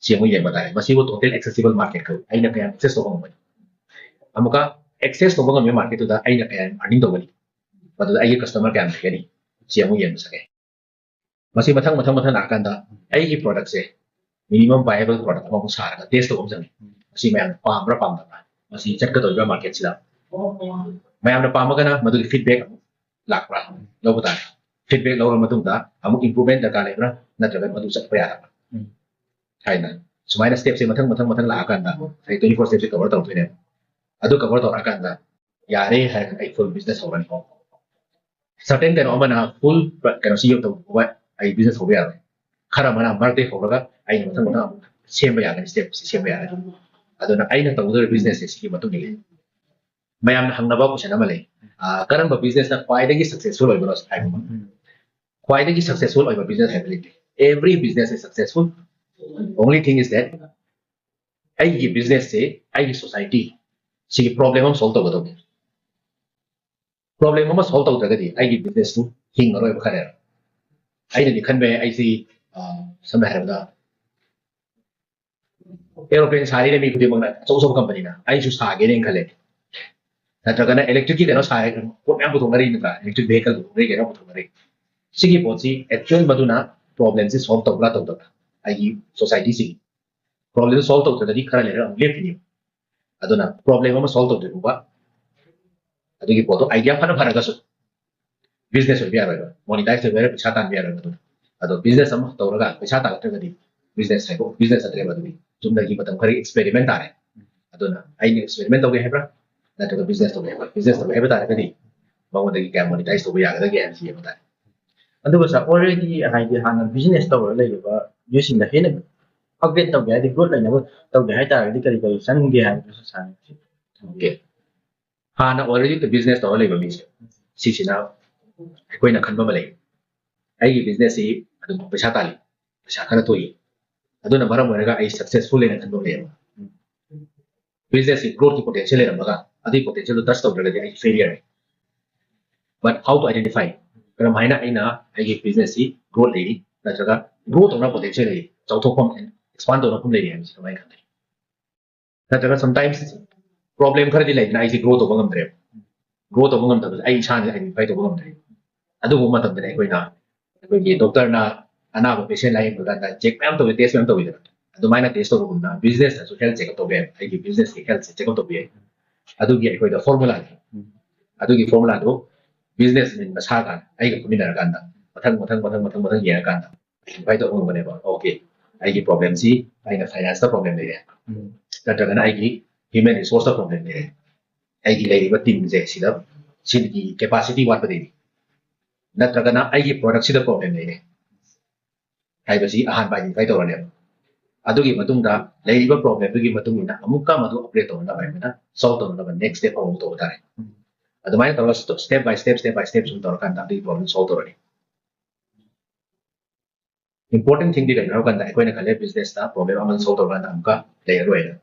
ꯁꯤ ꯑꯃꯨꯛ ꯌꯦꯡꯕ ꯇꯥꯔꯦ꯫ ꯃꯁꯤꯕꯨ total accessible market ꯀꯧꯏ꯫ ꯑꯩꯅ ꯀꯌꯥꯝ access ꯇꯧꯕ ꯉꯝꯒꯅꯤ? ꯑꯃꯨꯛꯀ access ꯇꯧꯕ ꯉꯝꯃꯤꯕ market ꯇꯨꯗ ꯑꯩꯅ ꯀꯌꯥꯝ earning ꯇꯧꯒꯅꯤ? ꯃꯗꯨꯗ ꯑꯩꯒꯤ customer ꯀꯌꯥꯝ ꯂꯩꯒꯅꯤ? ꯁꯤ ꯑꯃꯨꯛ ꯌꯦꯡꯕ ꯆꯠꯀꯦ꯫ ꯃꯁꯤ ꯃꯊꯪ ꯃꯊꯪ ꯃꯊꯪ ꯂꯥꯛꯑꯀꯥꯟꯗ ꯑꯩꯒꯤ product ꯁꯦ minimum viable product ꯑꯃꯃꯨꯛ ꯁꯥꯔꯒ test ꯇꯧꯕ ꯑꯃ ꯆꯪꯉꯤ꯫ ꯃꯁꯤ ꯃꯌꯥꯝꯅ ꯄꯥꯝꯕ꯭ꯔꯥ ꯄꯥꯝꯗꯕ꯭ꯔꯥ? ꯃꯁꯤ ꯆꯠꯀꯗꯧꯔꯤꯕ꯭ꯔꯥ market ꯁꯤꯗ? ꯃꯌꯥꯝꯅ ꯄꯥꯝꯃꯒꯅ ꯃꯗꯨꯒꯤ feedback ꯑꯃꯨꯛ ꯂꯥꯛꯄ꯭ꯔꯥ ꯂꯧꯕ ꯇꯥꯔꯦ꯫ Feedback ꯂꯧꯔ ꯃꯇꯨꯡꯗ ꯑꯃꯨꯛ improvement ꯗꯔꯀꯥꯔ ꯂꯩꯕ꯭ꯔꯥ ꯅꯠꯇ꯭ꯔꯒ ꯃꯗꯨ ꯆꯠꯄ ꯌꯥꯔꯕ꯭ꯔꯥ ꯍꯥꯏꯅ ꯁꯨꯃꯥꯏꯅ step ꯁꯦ ꯃꯊꯪ ꯃꯊꯪ ꯃꯊꯪ ꯂꯥꯛꯑꯀꯥꯟꯗ ꯉꯁꯥꯏ twenty four step ꯁꯦ cover ꯇꯧꯔꯛꯇꯣꯏꯅꯦꯕ꯫ ꯑꯗꯨ cover ꯇꯧꯔꯛꯑꯀꯥꯟꯗ ꯌꯥꯔꯦ ꯍꯥꯏꯔꯒ ꯑꯩ full business ꯍꯧꯔꯅꯤꯀꯣ꯫ Certain ꯀꯩꯅꯣ ꯑꯃꯅ full ꯀꯩꯅꯣꯁꯤ ꯌꯧ ꯇꯧꯕ ꯑꯩ business ꯍꯧꯕ ꯌꯥꯔꯣꯏ꯫ ꯈꯔ ꯑꯃꯅ ꯃꯔꯛꯇꯩ ꯍꯧꯔꯒ ꯑꯩꯅ ꯃꯊꯪ ꯃꯊꯪ ꯁꯦꯝꯕ ꯌꯥꯒꯅꯤ, step ꯁꯤ ꯁꯦꯝꯕ ꯌꯥꯒꯅꯤ꯫ ꯑꯗꯨꯅ ꯑꯩꯅ ꯇꯧꯒꯗꯧꯔꯤꯕ business ꯁꯦ ꯁꯤꯒꯤ ꯃꯇꯨꯡ ꯏꯜꯂꯤ꯫ ꯃꯌꯥꯝꯅ ꯍꯪꯅꯕ question ꯑꯃ ꯂꯩ, ꯑ, ꯀꯔꯝꯕ business ꯅ ꯈ꯭ꯋꯥꯏꯗꯒꯤ successful ꯑꯣꯏꯕꯅꯣ ꯍꯥꯏꯕ ꯑꯃ꯫ ꯈ꯭ꯋꯥꯏꯗꯒꯤ successful ꯑꯣꯏꯕ business ꯍꯥꯏꯕ ꯂꯩꯇꯦ꯫ Every business is successful. Only thing is that ꯑꯩꯒꯤ business ꯁꯦ ꯑꯩꯒꯤ society ꯁꯤꯒꯤ problem ꯑꯃ solve ꯇꯧꯒꯗꯧꯕꯅꯤ꯫ Problem ꯑꯃ solve ꯇꯧꯗ꯭ꯔꯒꯗꯤ ꯑꯩꯒꯤ business ꯇꯨ ꯍꯤꯡꯉꯔꯣꯏꯕ ꯈꯔ ꯂꯩꯔꯒ꯫ ꯑꯩꯅꯗꯤ ꯈꯟꯕ ꯌꯥꯏ, ꯑꯩꯁꯤ, ꯑ, ꯁꯝꯅ ꯍꯥꯏꯔꯕꯗ aeroplane ꯁꯥꯔꯤꯅ ꯃꯤ ꯈꯨꯗꯤꯡꯃꯛꯅ, ꯑꯆꯧ ꯑꯆꯧꯕ company ꯅ, ꯑꯩꯁꯨ ꯁꯥꯒꯦꯅ ꯈꯜꯂꯦ꯫ ꯅꯠꯇ꯭ꯔꯒꯅ electric ꯀꯤ ꯀꯩꯅꯣ ꯁꯥꯔꯦ, ꯄꯣꯠ ꯃꯌꯥꯝ ꯄꯨꯊꯣꯛꯅꯔꯤ ꯅꯠꯇ꯭ꯔꯥ? Electric vehicle ꯄꯨꯊꯣꯛꯅꯔꯤ, ꯀꯩꯅꯣ ꯄꯨꯊꯣꯛꯅꯔꯤ꯫ ꯁꯤꯒꯤ ꯄꯣꯠꯁꯤ actual ꯃꯗꯨꯅ problem ꯁꯤ solve ꯇꯧꯕ꯭ꯔꯥ ꯇꯧꯗꯕ꯭ꯔꯥ? ꯑꯩꯒꯤ society ꯁꯤꯒꯤ problem ꯁꯤ solve ꯇꯧꯗ꯭ꯔꯒꯗꯤ ꯈꯔ ꯂꯩꯔꯒ ꯑꯃꯨꯛ ꯂꯦꯞꯈꯤꯅꯦꯕ꯫ ꯑꯗꯨꯅ problem ꯑꯃ solve ꯇꯧꯗ꯭ꯔꯤ ꯐꯥꯎꯕ ꯑꯗꯨꯒꯤ ꯄꯣꯠꯇꯣ idea ꯐꯅ ꯐꯔꯒꯁꯨ business ꯑꯣꯏꯕ ꯌꯥꯔꯣꯏꯕ꯫ Monetize ꯑꯣꯏꯕ ꯌꯥꯔꯣꯏ, ꯄꯩꯁꯥ ꯇꯥꯟꯕ ꯌꯥꯔꯣꯏꯕ꯫ ꯑꯗꯨꯅ ꯑꯗꯣ business ꯑꯃ ꯇꯧꯔꯒ ꯄꯩꯁꯥ ꯇꯥꯜꯂꯛꯇ꯭ꯔꯒꯗꯤ business ꯍꯥꯏꯕ business ꯅꯠꯇ꯭ꯔꯦꯕ꯫ ꯑꯗꯨꯗꯤ ꯆꯨꯝꯅꯒꯤ ꯃꯇꯝ ꯈꯔꯒꯤ experiment ꯇꯥꯔꯦ꯫ ꯑꯗꯨꯅ ꯑꯩꯅ experiment ꯇꯧꯒꯦ ꯍꯥꯏꯕ꯭ꯔꯥ, ꯅꯠꯇ꯭ꯔꯒ business ꯇꯧꯒꯦ ꯍꯥꯏꯕ꯭ꯔꯥ? Business ꯇꯧꯒꯦ ꯍꯥꯏꯕ ꯇꯥꯔꯒꯗꯤ ꯃꯉꯣꯟꯗꯒꯤ ꯀꯌꯥ monetize ꯇꯧꯕ ꯌꯥꯒꯗꯒꯦ ꯍꯥꯏꯕꯁꯤ ꯌꯦꯡꯕ ꯇꯥꯔꯦ꯫ ꯑꯗꯨꯒ sir, already ꯍꯥꯏꯗꯤ ꯍꯥꯟꯅ business ꯇꯧꯔ ꯂꯩꯔꯤꯕ ꯃꯤꯑꯣꯏꯁꯤꯡꯗ ꯍꯦꯟꯅ upgrade ꯇꯧꯒꯦ ꯍꯥꯏꯗꯤ growth ꯂꯩꯅꯕ ꯇꯧꯒꯦ ꯍꯥꯏꯇꯥꯔꯒꯗꯤ ꯀꯔꯤ ꯀꯔꯤ ꯆꯪꯒꯦ ꯍꯥꯏꯕꯗꯨꯁꯨ sir ꯅ Okay. ꯍꯥꯟꯅ already business ꯇꯧꯔ ꯂꯩꯕ ꯃꯤꯁꯦ, ꯁꯤꯁꯤꯅ ꯑꯩꯈꯣꯏꯅ ꯈꯟꯕ ꯑꯃ ꯂꯩ, ꯑꯩꯒꯤ business ꯁꯤ ꯑꯗꯨꯝ ꯄꯩꯁꯥ ꯇꯥꯜꯂꯤ, ꯄꯩꯁꯥ ꯈꯔ ꯊꯣꯛꯏ, ꯑꯗꯨꯅ ꯃꯔꯝ ꯑꯣꯏꯔꯒ ꯑꯩ successful ꯍꯥꯏꯅ ꯈꯟꯕ ꯑꯃ ꯂꯩꯌꯦꯕ꯫ Business ꯁꯤ growth ꯀꯤ potential ꯂꯩꯔꯝꯃꯒ ꯑꯗꯨꯒꯤ potential ꯗꯨ touch ꯇꯧꯗ꯭ꯔꯒꯗꯤ ꯑꯩ failure ꯅꯤ꯫ But how to identify? ꯀꯔꯝꯍꯥꯏꯅ ꯑꯩꯅ ꯑꯩꯒꯤ business ꯁꯤ growth ꯂꯩꯔꯤ ꯅꯠꯇ꯭ꯔꯒ grow ꯇꯧꯅ potential ꯂꯩꯔꯤ, ꯆꯥꯎꯊꯣꯛꯐꯝ, expand ꯇꯧꯅꯐꯝ ꯂꯩꯔꯤ ꯍꯥꯏꯕꯁꯤ ꯀꯃꯥꯏꯅ ꯈꯪꯒꯅꯤ? ꯅꯠꯇ꯭ꯔꯒ sometimes problem ꯈꯔꯗꯤ ꯂꯩꯗꯅ, ꯑꯩꯁꯦ grow ꯇꯧꯕ ꯉꯝꯗ꯭ꯔꯦꯕ꯫ Grow ꯇꯧꯕ ꯉꯝꯗꯕꯁꯦ ꯑꯩ ꯏꯁꯥꯅ identify ꯇꯧꯕ ꯉꯝꯗ꯭ꯔꯦ꯫ ꯑꯗꯨꯒꯨꯝꯕ ꯃꯇꯝꯗꯅꯦ ꯑꯩꯈꯣꯏꯅ, ꯑꯩꯈꯣꯏꯒꯤ doctor ꯅ ꯑꯅꯥꯕ patient ꯂꯥꯌꯦꯡꯕ ꯀꯥꯟꯗ check ꯃꯌꯥꯝ ꯇꯧꯋꯤ, test ꯃꯌꯥꯝ ꯇꯧꯋꯤꯗꯅ, ꯑꯗꯨꯃꯥꯏꯅ test ꯇꯧꯕꯒꯨꯝꯅ business ꯇꯁꯨ health check up ꯇꯧꯕ ꯌꯥꯏ, ꯑꯩꯒꯤ business ꯀꯤ health ꯁꯦ check up ꯇꯧꯕ ꯌꯥꯏ꯫ ꯑꯗꯨꯒꯤ ꯑꯩꯈꯣꯏꯗ formula ꯅꯤ꯫ ꯑꯗꯨꯒꯤ formula ꯗꯨ business ꯃꯤꯟ ꯃꯁꯥꯒ ꯑꯩꯒ ꯐꯝꯃꯤꯟꯅꯔꯀꯥꯟꯗ ꯃꯊꯪ ꯃꯊꯪ ꯃꯊꯪ ꯃꯊꯪ ꯃꯊꯪ ꯌꯦꯡꯉꯀꯥꯟꯗ identify ꯇꯧꯕ ꯉꯝꯒꯅꯦꯕ꯫ Okay, ꯑꯩꯒꯤ ꯄ꯭ꯔꯣꯕ꯭ꯂꯦꯝꯁꯤ ꯑꯩꯅ ꯐꯥꯏꯅꯥꯟꯁꯇ ꯄ꯭ꯔꯣꯕ꯭ꯂꯦꯝ ꯂꯩꯔꯦ, ꯅꯠꯇ꯭ꯔꯒꯅ ꯑꯩꯒꯤ ꯍ꯭ꯌꯨꯃꯦꯟ ꯔꯤꯁꯣꯔꯁꯇ ꯄ꯭ꯔꯣꯕ꯭ꯂꯦꯝ ꯂꯩꯔꯦ, ꯑꯩꯒꯤ ꯂꯩꯔꯤꯕ ꯇꯤꯝꯁꯦ ꯁꯤꯗ ꯁꯤꯒꯤ ꯀꯦꯄꯥꯁꯤꯇꯤ ꯋꯥꯠꯄꯗꯒꯤꯅꯤ ꯅꯠꯇ꯭ꯔꯒꯅ ꯑꯩꯒꯤ ꯄ꯭ꯔꯣꯗꯛꯁꯤꯗ ꯄ꯭ꯔꯣꯕ꯭ꯂꯦꯝ ꯂꯩꯔꯦ ꯍꯥꯏꯕꯁꯤ ꯑꯍꯥꯟꯕ ꯑꯥꯏꯗꯦꯟꯇꯤꯐꯥꯏ ꯇꯧꯔꯅꯦꯕ꯫ ꯑꯗꯨꯒꯤ ꯃꯇꯨꯡꯗ ꯂꯩꯔꯤꯕ ꯄ꯭ꯔꯣꯕ꯭ꯂꯦꯝꯗꯨꯒꯤ ꯃꯇꯨꯡ ꯏꯟꯅ ꯑꯃꯨꯛꯀ ꯃꯗꯨ ꯑꯞꯒ꯭ꯔꯦꯗ ꯇꯧꯅꯅꯕ ꯍꯥꯏꯕꯅ ꯁꯣꯜꯕ ꯇꯧꯅꯅꯕ ꯅꯦꯛꯁ ꯁ꯭ꯇꯦꯞ ꯑꯃꯃꯨꯛ ꯇꯧꯕ ꯇꯥꯔꯦ꯫ ꯑꯗꯨꯃꯥꯏꯅ ꯇꯧꯔꯒ step by step step by step ꯁꯨꯝ ꯇꯧꯔꯀꯥꯟꯗ ꯑꯗꯨꯒꯤ ꯄ꯭ꯔꯣꯕ꯭ꯂꯦꯝ ꯁꯣꯜꯕ ꯇꯧꯔꯅꯤ꯫ ꯏꯝꯄꯣꯔꯇꯦꯟ ꯊꯤꯡꯗꯤ ꯀꯩꯅꯣ ꯍꯥꯏꯕ ꯀꯥꯟꯗ ꯑꯩꯈꯣꯏꯅ ꯈꯜꯂꯦ ꯕꯤꯖꯤꯅꯦꯁꯇ ꯄ꯭ꯔꯣꯕ꯭ꯂꯦꯝ ꯑꯃ ꯁꯣꯜꯕ ꯇꯧꯔꯀꯥꯟꯗ ꯑꯃꯨꯛꯀ ꯂꯩꯔꯔꯣꯏꯅ꯫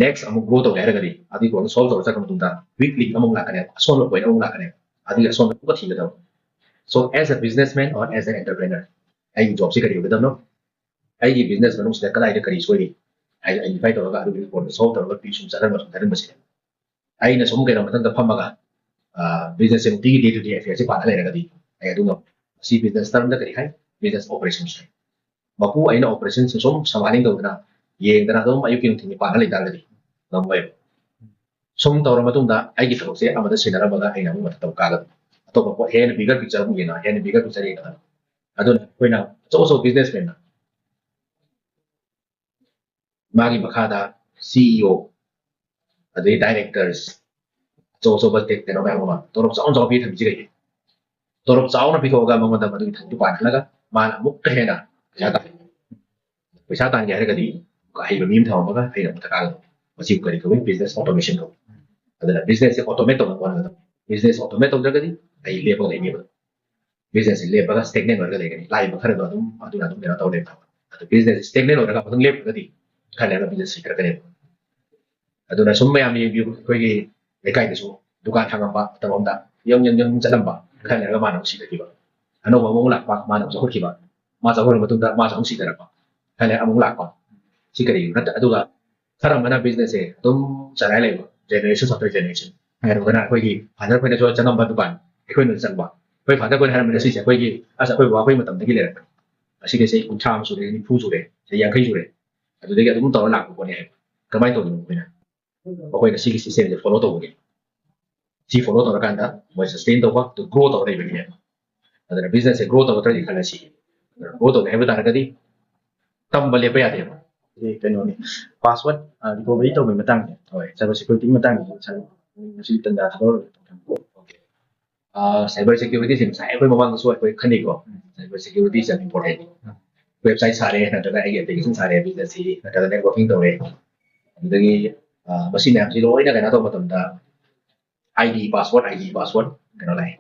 ꯅꯦꯛꯁ ꯑꯃꯨꯛ ꯒ꯭ꯔꯣ ꯇꯧꯒꯦ ꯍꯥꯏꯔꯒꯗꯤ ꯑꯗꯨꯒꯤ ꯄ꯭ꯔꯣꯕ꯭ꯂꯦꯝ ꯁꯣꯜꯕ ꯇꯧꯔ ꯆꯠꯈ꯭ꯔ ꯃꯇꯨꯡꯗ ꯋꯤꯛ ꯂꯤꯡ ꯑꯃꯨꯛ ꯂꯥꯛꯀꯅꯦꯕ, ꯑꯁꯣꯟꯕ ꯄꯣꯏꯟ ꯑꯃꯨꯛ ꯂꯥꯛꯀꯅꯦꯕ, ꯑꯗꯨꯒꯤ ꯑꯁꯣꯟꯕ ꯑꯃꯨꯛꯀ ꯊꯤꯒꯗꯕ꯫ So as a businessman or as an entrepreneur ꯑꯩꯒꯤ ꯖꯣꯕꯁꯤ ꯀꯔꯤ ꯑꯣꯏꯒꯗꯕꯅꯣ? ꯑꯩꯒꯤ ꯕꯤꯖꯤꯅꯦꯁ ꯃꯅꯨꯡꯁꯤꯗ ꯀꯗꯥꯏꯗ ꯀꯔꯤ ꯁꯣꯏꯔꯤ ꯍꯥꯏꯗꯅ ꯑꯥꯏꯗꯦꯟꯇꯤꯐꯥꯏ ꯇꯧꯔꯒ ꯑꯗꯨꯒꯤ ꯄ꯭ꯔꯣꯕ꯭ꯂꯦꯝ ꯁꯣꯜꯕ ꯇꯧꯔꯒ ꯄꯤ ꯁꯨꯝ ꯆꯠꯍꯟꯕ ꯁꯨꯝ ꯆꯠꯍꯟꯕꯁꯤꯅꯦ꯫ ꯑꯩꯅ ꯁꯨꯝ ꯀꯩꯅꯣ ꯃꯊꯪꯗ ꯐꯝꯃꯒ ꯕꯤꯖꯤꯅꯦꯁꯁꯦ ꯅꯨꯡꯇꯤꯒꯤ ꯗꯦ ꯇꯨ ꯗꯦ ꯑꯦꯐꯤꯌꯔꯁꯦ ꯄꯥꯟꯅ ꯂꯩꯔꯒꯗꯤ ꯑꯩ ꯑꯗꯨ ꯉꯝꯃꯣꯏ꯫ ꯃꯁꯤ ꯕꯤꯖꯤꯅꯦꯁ ꯇꯔꯝꯗ ꯀꯔꯤ ꯍꯥꯏ? ꯕꯤꯖꯤꯅꯦꯁ ꯑꯣꯄꯔꯦꯁꯟꯁ ꯍꯥꯏ꯫ ꯃꯄꯨ ꯑꯩꯅ ꯑꯣꯄꯔꯦꯁꯟꯁꯦ ꯁꯨꯝ ꯁꯃꯥꯏꯅꯤꯡ ꯇꯧꯗꯅ ꯌꯦꯡꯗꯅ ꯑꯗꯨꯝ ꯑꯌꯨꯛꯀꯤ ꯅꯨꯡꯊꯤꯜꯒꯤ ꯄꯥꯟꯅ ꯂꯩꯇꯥꯔꯒꯗꯤ ꯉꯝꯃꯣꯏꯕ꯫ ꯁꯨꯝ ꯇꯧꯔ ꯃꯇꯨꯡꯗ ꯑꯩꯒꯤ ꯊꯕꯛꯁꯦ ꯑꯃꯗ ꯁꯤꯟꯅꯔꯝꯃꯒ ꯑꯩꯅ ꯑꯃꯨꯛ ꯃꯊꯛ ꯇꯧ ꯀꯥꯒꯗꯕ, ꯑꯇꯣꯞꯄ ꯄꯣꯠ ꯍꯦꯟꯅ ꯕꯤꯒꯔ ꯄꯤꯛꯆꯔ ꯑꯃꯨꯛ ꯌꯦꯡꯉꯒ ꯍꯦꯟꯅ ꯕꯤꯒꯔ ꯄꯤꯛꯆꯔ ꯌꯦꯡꯒꯗꯕ꯫ ꯑꯗꯨꯅ ꯑꯩꯈꯣꯏꯅ ꯑꯆꯧ ꯑꯆꯧꯕ ꯕꯤꯖꯤꯅꯦꯁꯃꯦꯟꯅ ꯃꯥꯒꯤ ꯃꯈꯥꯗ ꯁꯤ ꯏ ꯑꯣ, ꯑꯗꯩ ꯗꯥꯏꯔꯦꯛꯇꯔꯁ, ꯑꯆꯧ ꯑꯆꯧꯕ ꯇꯦꯛ ꯀꯩꯅꯣ ꯃꯌꯥꯝ ꯑꯃ ꯇꯣꯂꯣꯞ ꯆꯥꯎꯅ ꯆꯥꯎꯅ ꯄꯤ ꯊꯝꯃꯤꯁꯤ ꯀꯩꯒꯤꯅꯣ? ꯇꯣꯂꯣꯞ ꯆꯥꯎꯅ ꯄꯤꯊꯣꯛꯑꯒ ꯃꯉꯣꯟꯗ ꯃꯗꯨꯒꯤ ꯊꯕꯛꯇꯨ ꯄꯥꯟꯍꯜꯂꯒ ꯃꯥꯅ ꯑꯃꯨꯛꯀ ꯍꯦꯟꯅ ꯄꯩꯁꯥ ꯇꯥꯟ-, ꯄꯩꯁꯥ ꯇꯥꯟꯒꯦ ꯍꯥꯏꯔꯒꯗꯤ ꯑꯍꯩꯕ ꯃꯤ ꯑꯃ ꯊꯝꯃꯝꯃꯒ ꯑꯩꯅ ꯃꯊꯛ ꯀꯥꯒꯗꯕ꯫ ꯃꯁꯤꯕꯨ ꯀꯔꯤ ꯀꯧꯏ? ꯕꯤꯖꯤꯅꯦꯁ ꯑꯣꯇꯣꯃꯦꯁꯟ ꯀꯧꯏ꯫ ꯑꯗꯨꯅ ꯕꯤꯖꯤꯅꯦꯁꯁꯦ ꯑꯣꯇꯣꯃꯦꯠ ꯇꯧꯅꯕ ꯍꯣꯠꯅꯒꯗꯕ꯫ ꯕꯤꯖꯤꯅꯦꯁ ꯑꯣꯇꯣꯃꯦꯠ ꯇꯧꯗ꯭ꯔꯒꯗꯤ ꯑꯩ ꯂꯦꯞꯄꯒ ꯂꯩꯅꯦꯕ꯫ ꯕꯤꯖꯤꯅꯦꯁꯁꯦ ꯂꯦꯞꯄꯒ ꯁ꯭ꯇꯦꯒꯅꯦꯟ ꯑꯣꯏꯔꯒ ꯂꯩꯒꯅꯤ꯫ ꯂꯥꯛꯏꯕ ꯈꯔꯗꯣ ꯑꯗꯨꯝ ꯑꯗꯨꯅ ꯑꯗꯨꯝ ꯀꯩꯅꯣ ꯇꯧ ꯂꯩꯕ꯫ ꯑꯗꯣ ꯕꯤꯖꯤꯅꯦꯁꯁꯦ ꯁ꯭ꯇꯦꯒꯅꯦꯟ ꯑꯣꯏꯔꯒ ꯑꯃꯨꯛꯇꯪ ꯂꯦꯞꯈ꯭ꯔꯒꯗꯤ ꯈꯔ ꯂꯩꯔꯒ ꯕꯤꯖꯤꯅꯦꯁ ꯁꯤꯊꯔꯛꯀꯅꯦꯕ꯫ ꯑꯗꯨꯅ ꯁꯨꯝ ꯃꯌꯥꯝ ꯌꯦꯡꯕꯤꯌꯨ, ꯑꯩꯈꯣꯏꯒꯤ ꯂꯩꯀꯥꯏꯗꯁꯨ ꯗꯨꯀꯥꯟ ꯍꯥꯡꯉꯝꯕ ꯃꯇꯝ ꯑꯃꯗ ꯌꯪ ꯌꯪ ꯌꯪ ꯆꯠꯂꯝꯕ, ꯈꯔ ꯂꯩꯔꯒ ꯃꯥꯅ ꯑꯃꯨꯛ ꯁꯤꯊꯈꯤꯕ꯫ ꯑꯅꯧꯕ ꯑꯃꯃꯨꯛ ꯂꯥꯛꯄ, ꯃꯥꯅ ꯑꯃꯨꯛ ꯆꯥꯎꯈꯠꯈꯤꯕ꯫ ꯃꯥ ꯆꯥꯎꯈꯠꯂ ꯃꯇꯨꯡꯗ ꯃꯥꯁꯨ ꯑꯃꯨꯛ ꯁꯤꯊꯔꯛꯄ, ꯈꯔ ꯂꯩꯔꯒ ꯑꯃꯨꯛ ꯂꯥꯛꯄ꯫ ꯁꯤ ꯀꯔꯤꯒꯤꯅꯣ? ꯅꯠꯇ-, ꯑꯗꯨꯒ ꯈꯔ ꯑꯃꯅ ꯕꯤꯖꯤꯅꯦꯁꯁꯦ ꯑꯗꯨꯝ ꯆꯂꯥꯏ ꯂꯩꯕ, ꯖꯦꯅꯦꯔꯦꯁꯟ ꯑꯥꯐꯇꯔ ꯖꯦꯅꯦꯔꯦꯁꯟ꯫ ꯍꯥꯏꯔꯒꯅ ꯑꯩꯈꯣꯏꯒꯤ ꯐꯥꯗꯔ ꯑꯩꯈꯣꯏꯅꯁꯨ ꯆꯪꯉꯝꯕ ꯗꯨꯀꯥꯟ, ꯑꯩꯈꯣꯏꯅꯁꯨ ꯆꯪꯕ꯫ ꯑꯩꯈꯣꯏ ꯐꯥꯗꯔ ꯑꯩꯈꯣꯏꯅ ꯍꯥꯏꯔꯝꯕꯅ ꯁꯤꯁꯦ ꯑꯩꯈꯣꯏꯒꯤ, ꯑꯁ, ꯑꯩꯈꯣꯏ ꯕꯕꯥ ꯑꯩꯈꯣꯏ ꯃꯇꯝꯗꯒꯤ ꯂꯩꯔꯛꯄꯅꯤ, ꯑꯁꯤꯒꯤ ꯆꯍꯤ ꯀꯨꯟꯊ꯭ꯔꯥ ꯑꯃ ꯁꯨꯔꯦ, ꯅꯤꯐꯨ ꯁꯨꯔꯦ, ꯆꯍꯤ ꯌꯥꯡꯈꯩ ꯁꯨꯔꯦ, ꯑꯗꯨꯗꯒꯤ ꯑꯗꯨꯝ ꯇꯧꯔ ꯂꯥꯛꯄ ꯄꯣꯠꯅꯤ ꯍꯥꯏꯕ꯫ ꯀꯃꯥꯏꯅ ꯇꯧꯗꯣꯏꯅꯣ? ꯑꯩꯈꯣꯏꯅ, ꯑꯩꯈꯣꯏꯅ ꯁꯤꯒꯤ ꯁꯤꯁꯇꯦꯝꯁꯦ ꯐꯣꯂꯣ ꯇꯧꯕꯒꯤ, ꯁꯤ ꯐꯣꯂꯣ ꯇꯧꯔꯀꯥꯟꯗ ꯃꯣꯏ ꯁꯁꯇꯦꯟ ꯇꯧꯕ, ꯒ꯭ꯔꯣ ꯇꯧꯔ ꯂꯩꯕꯒꯤꯅꯦꯕ꯫ ꯑꯗꯨꯅ ꯕꯤꯖꯤꯅꯦꯁꯁꯦ ꯒ꯭ꯔꯣ ꯇꯧꯔꯛꯇ꯭ꯔꯗꯤ ꯈꯜꯂꯁꯤ, ꯒ꯭ꯔꯣ ꯇꯧꯒꯦ ꯍꯥꯏꯕ ꯇꯥꯔꯒꯗꯤ ꯇꯝꯕ ꯂꯦꯞꯄ ꯌꯥꯗꯦꯕ꯫ ꯀꯩꯅꯣꯅꯤ, ꯄꯥꯁꯋꯥꯔꯗ ꯔꯤꯀꯣꯚꯔꯤ ꯇꯧꯕꯒꯤ ꯃꯇꯥꯡꯁꯦ, ꯍꯣꯏ꯫ ꯁꯥꯏꯕꯔ ꯁꯦꯀ꯭ꯌꯨꯔꯤꯇꯤꯒꯤ ꯃꯇꯥꯡꯁꯦ ꯉꯁꯤ ꯇꯟꯖꯥ ꯊꯣꯛꯂꯛꯑꯣ꯫ ꯁꯥꯏꯕꯔ ꯁꯦꯀ꯭ꯌꯨꯔꯤꯇꯤꯁꯦ ꯉꯁꯥꯏ ꯑꯩꯈꯣꯏ ꯃꯃꯥꯡꯗꯁꯨ ꯑꯩꯈꯣꯏ ꯈꯟꯅꯩꯀꯣ꯫ ꯁꯥꯏꯕꯔ ꯁꯦꯀ꯭ꯌꯨꯔꯤꯇꯤꯁꯦ ꯌꯥꯝ ꯏꯝꯄꯣꯔꯇꯦꯟ꯫ ꯋꯦꯕꯁꯥꯏꯠ ꯁꯥꯔꯦ, ꯅꯠꯇ꯭ꯔꯒ ꯑꯩꯒꯤ ꯑꯦꯄ꯭ꯂꯤꯀꯦꯁꯟ ꯁꯥꯔꯦ, ꯕꯤꯖꯤꯅꯦꯁꯁꯤ ꯅꯠꯇ꯭ꯔꯒ ꯅꯦꯠꯋꯥꯔꯀꯤꯡ ꯇꯧꯔꯦ, ꯑꯗꯨꯗꯒꯤ ꯃꯁꯤ ꯃꯌꯥꯝꯁꯤ ꯂꯣꯏꯅ ꯀꯩꯅꯣ ꯇꯧꯕ ꯃꯇꯝꯗ, I D password, I D password ꯀꯩꯅꯣ ꯂꯥꯛꯑꯦ꯫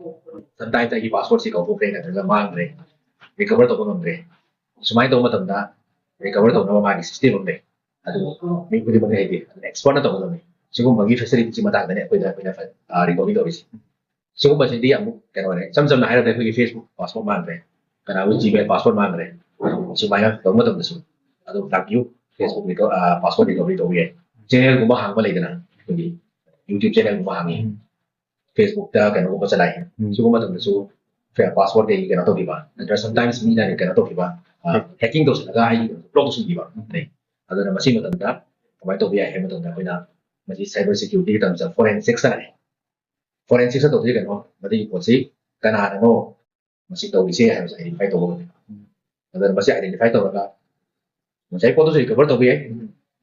ꯁꯝꯇꯥꯏꯝꯁ ꯑꯩꯒꯤ ꯄꯥꯁꯋꯥꯔꯗꯁꯤ ꯀꯥꯎꯊꯣꯛꯈ꯭ꯔꯦ, ꯅꯠꯇ꯭ꯔꯒ ꯃꯥꯡꯈ꯭ꯔꯦ, ꯔꯤꯀꯚꯔ ꯇꯧꯕ ꯉꯝꯗ꯭ꯔꯦ꯫ ꯁꯨꯃꯥꯏꯅ ꯇꯧꯕ ꯃꯇꯝꯗ ꯔꯤꯀꯚꯔ ꯇꯧꯅꯕ ꯃꯥꯒꯤ ꯁꯤꯁꯇꯦꯝ ꯑꯃ ꯂꯩ꯫ ꯑꯗꯨ ꯃꯤ ꯈꯨꯗꯤꯡꯃꯛꯅ ꯍꯩꯇꯦ, ꯑꯗꯨꯅ ꯑꯦꯛꯁꯄꯔꯠꯅ ꯇꯧꯒꯗꯕꯅꯤ꯫ ꯁꯤꯒꯨꯝꯕꯒꯤ ꯐꯦꯁꯤꯂꯤꯇꯤꯁꯤ ꯃꯇꯥꯡꯗꯅꯦ ꯑꯩꯈꯣꯏꯗ, ꯑꯩꯈꯣꯏꯅ ꯔꯤꯀꯣꯔꯗꯤꯡ ꯇꯧꯔꯤꯁꯦ꯫ ꯁꯤꯒꯨꯝꯕꯁꯤꯗꯤ ꯑꯃꯨꯛ ꯀꯩꯅꯣꯅꯦ, ꯏꯆꯝ ꯆꯝꯅ ꯍꯥꯏꯔꯕꯗ ꯑꯩꯈꯣꯏꯒꯤ ꯐꯦꯁꯕꯨꯛ ꯄꯥꯁꯋꯥꯔꯗ ꯃꯥꯡꯈ꯭ꯔꯦ, ꯀꯅꯥꯒꯨꯝꯕ ꯖꯤꯃꯦꯜ ꯄꯥꯁꯋꯥꯔꯗ ꯃꯥꯡꯈ꯭ꯔꯦ, ꯁꯨꯃꯥꯏꯅ ꯇꯧꯕ ꯃꯇꯝꯗꯁꯨ ꯑꯗꯨꯝ ꯇꯥꯛꯄꯤꯌꯨ꯫ ꯐꯦꯁꯕꯨꯛ ꯄꯥꯁꯋꯥꯔꯗ ꯔꯤꯀꯣꯔꯗꯤꯡ ꯇꯧꯕ ꯌꯥꯏ꯫ ꯆꯦꯅꯦꯜꯒꯨꯝꯕ ꯍꯥꯡꯕ ꯂꯩꯗꯅ, ꯑꯩꯈꯣꯏꯒꯤ ꯌꯨꯇ꯭ꯌꯨꯕ ꯆꯦꯅꯦꯜꯒꯨꯝꯕ ꯍꯥꯡꯉꯤ, ꯐꯦꯁꯕꯨꯛꯇ ꯀꯩꯅꯣꯒꯨꯝꯕ ꯆꯂꯥꯏ꯫ ꯁꯤꯒꯨꯝꯕ ꯃꯇꯝꯗꯁꯨ ꯄꯥꯁꯋꯥꯔꯗ ꯀꯩ ꯀꯩꯅꯣ ꯇꯧꯈꯤꯕ, ꯅꯠꯇ꯭ꯔꯒ ꯁꯝꯇꯥꯏꯝꯁ ꯃꯤꯅ ꯀꯩꯅꯣ ꯇꯧꯈꯤꯕ, ꯍꯦꯀꯤꯡ ꯇꯧꯁꯤꯜꯂꯒ ꯑꯩꯒꯤ ꯕ꯭ꯂꯣꯛ ꯇꯧꯁꯤꯟꯈꯤꯕ ꯂꯩ꯫ ꯑꯗꯨꯅ ꯃꯁꯤ ꯃꯇꯝꯗ ꯀꯃꯥꯏꯅ ꯇꯧꯕ ꯌꯥꯏ ꯍꯥꯏꯕ ꯃꯇꯝꯗ, ꯑꯩꯈꯣꯏꯅ ꯃꯁꯤ ꯁꯥꯏꯕꯔ ꯁꯦꯀ꯭ꯌꯨꯔꯤꯇꯤꯒꯤ ꯇꯝꯁꯤꯗ ꯐꯣꯔꯦꯟꯁꯤꯛꯁ ꯍꯥꯏ꯫ ꯐꯣꯔꯦꯟꯁꯤꯛꯁ ꯇꯧꯕꯁꯤ ꯀꯩꯅꯣ, ꯃꯗꯨꯒꯤ ꯄꯣꯠꯁꯤ ꯀꯅꯥꯅꯅꯣ ꯃꯁꯤ ꯇꯧꯔꯤꯁꯦ ꯍꯥꯏꯕꯁꯦ ꯑꯥꯏꯗꯦꯟꯇꯤꯐꯥꯏ ꯇꯧꯕ ꯉꯝꯃꯦ꯫ ꯑꯗꯨꯅ ꯃꯁꯤ ꯑꯥꯏꯗꯦꯟꯇꯤꯐꯥꯏ ꯇꯧꯔꯒ ꯉꯁꯥꯏ ꯄꯣꯠꯇꯨꯁꯨ ꯔꯤꯀꯚꯔ ꯇꯧꯕ ꯌꯥꯏ,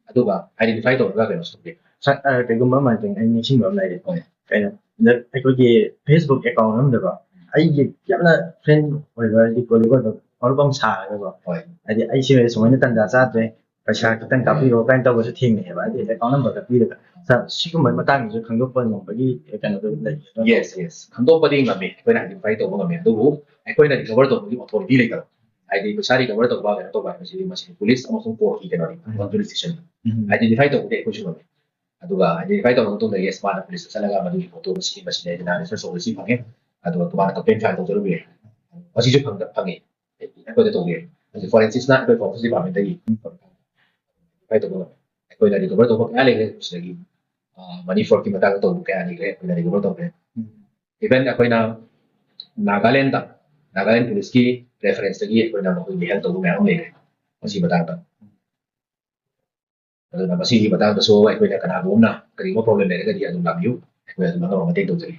ꯑꯗꯨꯒ ꯑꯥꯏꯗꯦꯟꯇꯤꯐꯥꯏ ꯇꯧꯔꯒ ꯀꯩꯅꯣꯁꯨ ꯇꯧꯕ ꯌꯥꯏ꯫ ꯁꯥꯔ, ꯑ, ꯀꯩꯒꯨꯝꯕ ꯑꯃ ꯍꯥꯏꯇꯪ ꯑꯩ ꯅꯤꯡꯁꯤꯡꯕ ꯑꯃ ꯂꯩꯔꯦ꯫ ꯍꯣꯏ꯫ ꯀꯩꯅꯣ, ꯑꯗ ꯑꯩꯈꯣꯏꯒꯤ ꯐꯦꯁꯕꯨꯛ ꯑꯦꯀꯥꯎꯟ ꯑꯃꯗꯀꯣ, ꯑꯩꯒꯤ ꯌꯥꯝꯅ ꯐ꯭ꯔꯦꯟ ꯑꯣꯏꯕ, ꯍꯥꯏꯗꯤ ꯀꯣꯂꯤꯛ ꯑꯣꯏꯕ ꯃꯔꯨꯞ ꯑꯃ ꯁꯥꯔꯒꯀꯣ, ꯍꯣꯏ꯫ ꯍꯥꯏꯗꯤ ꯑꯩꯁꯦ ꯁꯨꯃꯥꯏꯅ ꯇꯟꯖꯥ ꯆꯥꯗ꯭ꯔꯦ, ꯄꯩꯁꯥ ꯈꯤꯇꯪ ꯀꯥꯞꯄꯤꯔꯣ ꯀꯥꯏꯅ ꯇꯧꯕꯁꯨ ꯊꯦꯡꯅꯩꯌꯦꯕ, ꯍꯥꯏꯗꯤ ꯑꯦꯀꯥꯎꯟ ꯅꯝꯕꯔ ꯀꯛꯄꯤꯔꯒ꯫ ꯁꯥꯔ, ꯁꯤꯒꯨꯝꯕꯒꯤ ꯃꯇꯥꯡꯗꯁꯨ ꯈꯪꯗꯣꯛꯄ ꯉꯝꯕꯒꯤ ꯀꯩꯅꯣꯗꯣ ꯂꯩꯕ꯭ꯔꯥ? Yes, yes. ꯈꯪꯗꯣꯛꯄꯗꯤ ꯉꯝꯃꯤ, ꯑꯩꯈꯣꯏꯅ ꯑꯥꯏꯗꯦꯟꯇꯤꯐꯥꯏ ꯇꯧꯕ ꯉꯝꯃꯤ, ꯑꯗꯨꯕꯨ ꯑꯩꯈꯣꯏꯅ ꯔꯤꯀꯚꯔ ꯇꯧꯕꯒꯤ ꯑꯣꯊꯣꯔꯤꯇꯤ ꯂꯩꯇꯕ꯫ ꯍꯥꯏꯗꯤ ꯄꯩꯁꯥ ꯔꯤꯀꯚꯔ ꯇꯧꯕ, ꯀꯩꯅꯣ ꯇꯧꯕ ꯍꯥꯏꯕꯁꯤꯗꯤ ꯃꯁꯤꯗꯤ ꯄꯨꯂꯤꯁ ꯑꯃꯁꯨꯡ ꯀꯣꯔꯠꯀꯤ ꯀꯩꯅꯣꯅꯤ, ꯖꯨꯔꯤꯁꯗꯤꯛꯁꯟ꯫ ꯎꯝ꯫ ꯑꯥꯏꯗꯦꯟꯇꯤꯐꯥꯏ ꯇꯧꯕꯗꯤ ꯑꯩꯈꯣꯏꯁꯨ ꯉꯝꯃꯤ, ꯑꯗꯨꯒ ꯑꯥꯏꯗꯦꯟꯇꯤꯐꯥꯏ ꯇꯧꯔꯕ ꯃꯇꯨꯡꯗ, ꯌꯦꯁ, ꯃꯥꯅ ꯄꯨꯂꯤꯁꯇ ꯆꯠꯂꯒ ꯃꯗꯨꯒꯤ ꯄꯣꯠꯇꯣ ꯃꯁꯤꯅꯤ, ꯃꯁꯤꯅꯤ ꯍꯥꯏꯗꯅ ꯔꯦꯖꯤꯁꯇꯔ ꯇꯧꯕ ꯁꯤ ꯐꯪꯉꯦ, ꯑꯗꯨꯒ ꯃꯥꯅ ꯀꯝꯄ꯭ꯂꯦꯟ ꯐꯥꯏꯜ ꯇꯧꯖꯔꯨꯕ ꯌꯥꯏ꯫ ꯃꯁꯤꯁꯨ ꯐꯪꯗ-, ꯐꯪꯉꯤ, ꯑꯩꯈꯣꯏꯗ ꯇꯧꯕ ꯌꯥꯏ꯫ ꯍꯧꯖꯤꯛ ꯐꯣꯔꯦꯟꯁꯤꯛꯁꯅ ꯑꯩꯈꯣꯏ ꯐꯣꯔꯦꯟꯁꯤꯛ ꯗꯤꯄꯥꯔꯠꯃꯦꯟꯇꯒꯤ ꯐꯥꯏꯜ ꯇꯧꯕ ꯉꯝꯃꯤ꯫ ꯑꯩꯈꯣꯏꯅ ꯔꯤꯀꯚꯔ ꯇꯧꯕ ꯀꯌꯥ ꯂꯩꯈ꯭ꯔꯦ, ꯁꯤꯗꯒꯤ ꯃꯅꯤ ꯐ꯭ꯔꯣꯗꯀꯤ ꯃꯇꯥꯡꯗ ꯇꯧꯕ ꯀꯌꯥ ꯂꯩꯈ꯭ꯔꯦ, ꯑꯩꯈꯣꯏꯅ ꯔꯤꯀꯚꯔ ꯇꯧꯈ꯭ꯔꯦ꯫ ꯏꯚꯟ ꯑꯩꯈꯣꯏꯅ ꯅꯥꯒꯥꯂꯦꯟꯗ, ꯅꯥꯒꯥꯂꯦꯟ ꯄꯨꯂꯤꯁꯀꯤ ꯔꯦꯐꯔꯦꯟꯁꯇꯒꯤ ꯑꯩꯈꯣꯏꯅ ꯃꯈꯣꯏꯒꯤ ꯍꯦꯜꯞ ꯇꯧꯕ ꯃꯌꯥꯝ ꯑꯃ ꯂꯩꯈ꯭ꯔꯦ ꯃꯁꯤ ꯃꯇꯥꯡꯗ꯫ ꯑꯗꯨꯅ ꯃꯁꯤꯒꯤ ꯃꯇꯥꯡꯗꯁꯨ ꯑꯩꯈꯣꯏꯅ ꯀꯅꯥꯒꯨꯝꯕ ꯑꯃꯅ ꯀꯔꯤꯒꯨꯝꯕ ꯄ꯭ꯔꯣꯕ꯭ꯂꯦꯝ ꯂꯩꯔꯒꯗꯤ ꯑꯗꯨꯝ ꯂꯥꯛꯄꯤꯌꯨ, ꯑꯩꯈꯣꯏ ꯑꯗꯨꯝ ꯑꯉꯝꯕ ꯃꯇꯦꯡ ꯇꯧꯖꯒꯦ꯫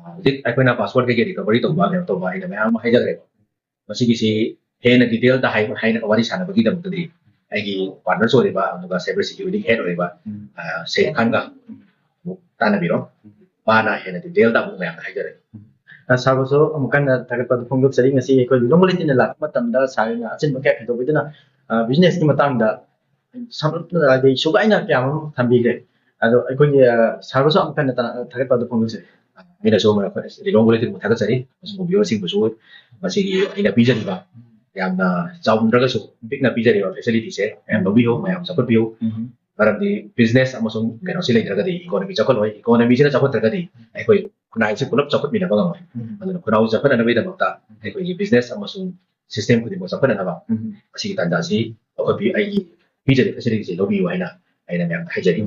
ꯍꯧꯖꯤꯛ ꯑꯩꯈꯣꯏꯅ ꯄꯥꯁꯋꯥꯔꯗ ꯀꯩꯀꯩ ꯔꯤꯀꯚꯔꯤ ꯇꯧꯕ, ꯀꯩꯅꯣ ꯇꯧꯕ ꯍꯥꯏꯅ ꯃꯌꯥꯝ ꯑꯃ ꯍꯥꯏꯖꯈ꯭ꯔꯦꯀꯣ꯫ ꯃꯁꯤꯒꯤꯁꯤ ꯍꯦꯟꯅ ꯗꯤꯇꯦꯜꯗ ꯍꯥꯏ-, ꯍꯥꯏꯅ ꯋꯥꯔꯤ ꯁꯥꯟꯅꯕꯒꯤꯗꯃꯛꯇꯗꯤ ꯑꯩꯒꯤ ꯄꯥꯔꯠꯅꯔꯁꯨ ꯑꯣꯏꯔꯤꯕ, ꯑꯗꯨꯒ ꯁꯥꯏꯕꯔ ꯁꯦꯀ꯭ꯌꯨꯔꯤꯇꯤꯒꯤ ꯍꯦꯗ ꯑꯣꯏꯔꯤꯕ, ꯎꯝ꯫ ꯑ, ꯁꯦꯔ ꯈꯥꯟꯒ ꯑꯃꯨꯛ ꯇꯥꯟꯅꯕꯤꯔꯣ꯫ ꯎꯝ꯫ ꯃꯥꯅ ꯍꯦꯟꯅ ꯗꯤꯇꯦꯜꯗ ꯑꯃꯨꯛ ꯃꯌꯥꯝꯗ ꯍꯥꯏꯖꯔꯒꯦ꯫ ꯑ, ꯁꯥꯔꯕꯨꯁꯨ ꯑꯃꯨꯛ ꯍꯟꯅ ꯊꯥꯒꯠꯄ ꯑꯗꯨ ꯐꯣꯡꯗꯣꯛꯆꯔꯤ꯫ ꯉꯁꯤ ꯑꯩꯈꯣꯏ ꯂꯤꯂꯣꯡ ꯕꯨꯂꯦꯇꯤꯟꯗ ꯂꯥꯛꯄ ꯃꯇꯝꯗ ꯁꯥꯔꯅ ꯑꯆꯤꯟꯕ ꯀꯌꯥ ꯈꯥꯏꯗꯣꯛꯄꯤꯗꯨꯅ, ꯑ, ꯕꯤꯖꯤꯅꯦꯁꯀꯤ ꯃꯇꯥꯡꯗ ꯁꯝꯂꯞꯅ, ꯍꯥꯏꯗꯤ, ꯁꯨꯒꯥꯏꯅ ꯀꯌꯥ ꯑꯃ ꯊꯝꯕꯤꯈ꯭ꯦ꯫ ꯑꯗꯣ ꯑꯩꯈꯣꯏꯒꯤ, ꯑ, ꯁꯥꯔꯕꯨꯁꯨ ꯑꯃꯨꯛ ꯍꯟꯅ ꯇ-, ꯊꯥꯒꯠꯄ ꯑꯗꯨ ꯐꯣꯡꯗꯣꯛꯆꯔꯤ꯫ ꯑꯩꯅꯁꯨ ꯑꯃ ꯑꯩꯈꯣꯏ ꯂꯤꯂꯣꯡ ꯕꯨꯂꯦꯇꯤꯟꯕꯨ ꯊꯥꯒꯠꯆꯔꯤ, ꯑꯃꯁꯨꯡ ꯚꯤꯌꯨꯋꯔꯁꯤꯡꯕꯨꯁꯨ ꯃꯁꯤꯒꯤ ꯑꯩꯅ ꯄꯤꯖꯔꯤꯕ ꯌꯥꯝꯅ ꯆꯥꯎꯃꯟꯗ꯭ꯔꯒꯁꯨ ꯄꯤꯛꯅ ꯄꯤꯖꯔꯤꯕ ꯐꯦꯁꯤꯂꯤꯇꯤꯁꯦ ꯃꯌꯥꯝ ꯂꯧꯕꯤꯌꯨ, ꯃꯌꯥꯝ ꯆꯥꯎꯈꯠꯄꯤꯌꯨ꯫ ꯎꯝ꯫ ꯃꯔꯝꯗꯤ ꯕꯤꯖꯤꯅꯦꯁ ꯑꯃꯁꯨꯡ ꯀꯩꯅꯣꯁꯤ ꯂꯩꯇ꯭ꯔꯒꯗꯤ ꯏꯀꯣꯅꯣꯃꯤ ꯆꯥꯎꯈꯠꯂꯣꯏ, ꯏꯀꯣꯅꯣꯃꯤꯁꯤꯅ ꯆꯥꯎꯈꯠꯇ꯭ꯔꯒꯗꯤ ꯑꯩꯈꯣꯏ ꯈꯨꯟꯅꯥꯏꯁꯦ ꯄꯨꯂꯞ ꯆꯥꯎꯈꯠꯃꯤꯟꯅꯕ ꯉꯝꯃꯣꯏ꯫ ꯎꯝ꯫ ꯑꯗꯨꯅ ꯈꯨꯟꯅꯥꯏ ꯆꯥꯎꯈꯠꯅꯅꯕꯒꯤꯗꯃꯛꯇ ꯑꯩꯈꯣꯏꯒꯤ ꯕꯤꯖꯤꯅꯦꯁ ꯑꯃꯁꯨꯡ ꯁꯤꯁꯇꯦꯝ ꯈꯨꯗꯤꯡꯃꯛ ꯆꯥꯎꯈꯠꯅꯅꯕ ꯎꯝ꯫ ꯑꯁꯤꯒꯤ ꯇꯥꯟꯖꯥꯁꯤ ꯑꯩꯈꯣꯏ ꯄꯤ-, ꯑꯩꯒꯤ ꯄꯤꯖꯔꯤꯕ ꯐꯦꯁꯤꯂꯤꯇꯤꯁꯦ ꯂꯧꯕꯤꯌꯨ ꯍꯥꯏꯅ ꯑꯩꯅ ꯃꯌꯥꯝꯗ ꯍꯥꯏꯖꯔꯤ꯫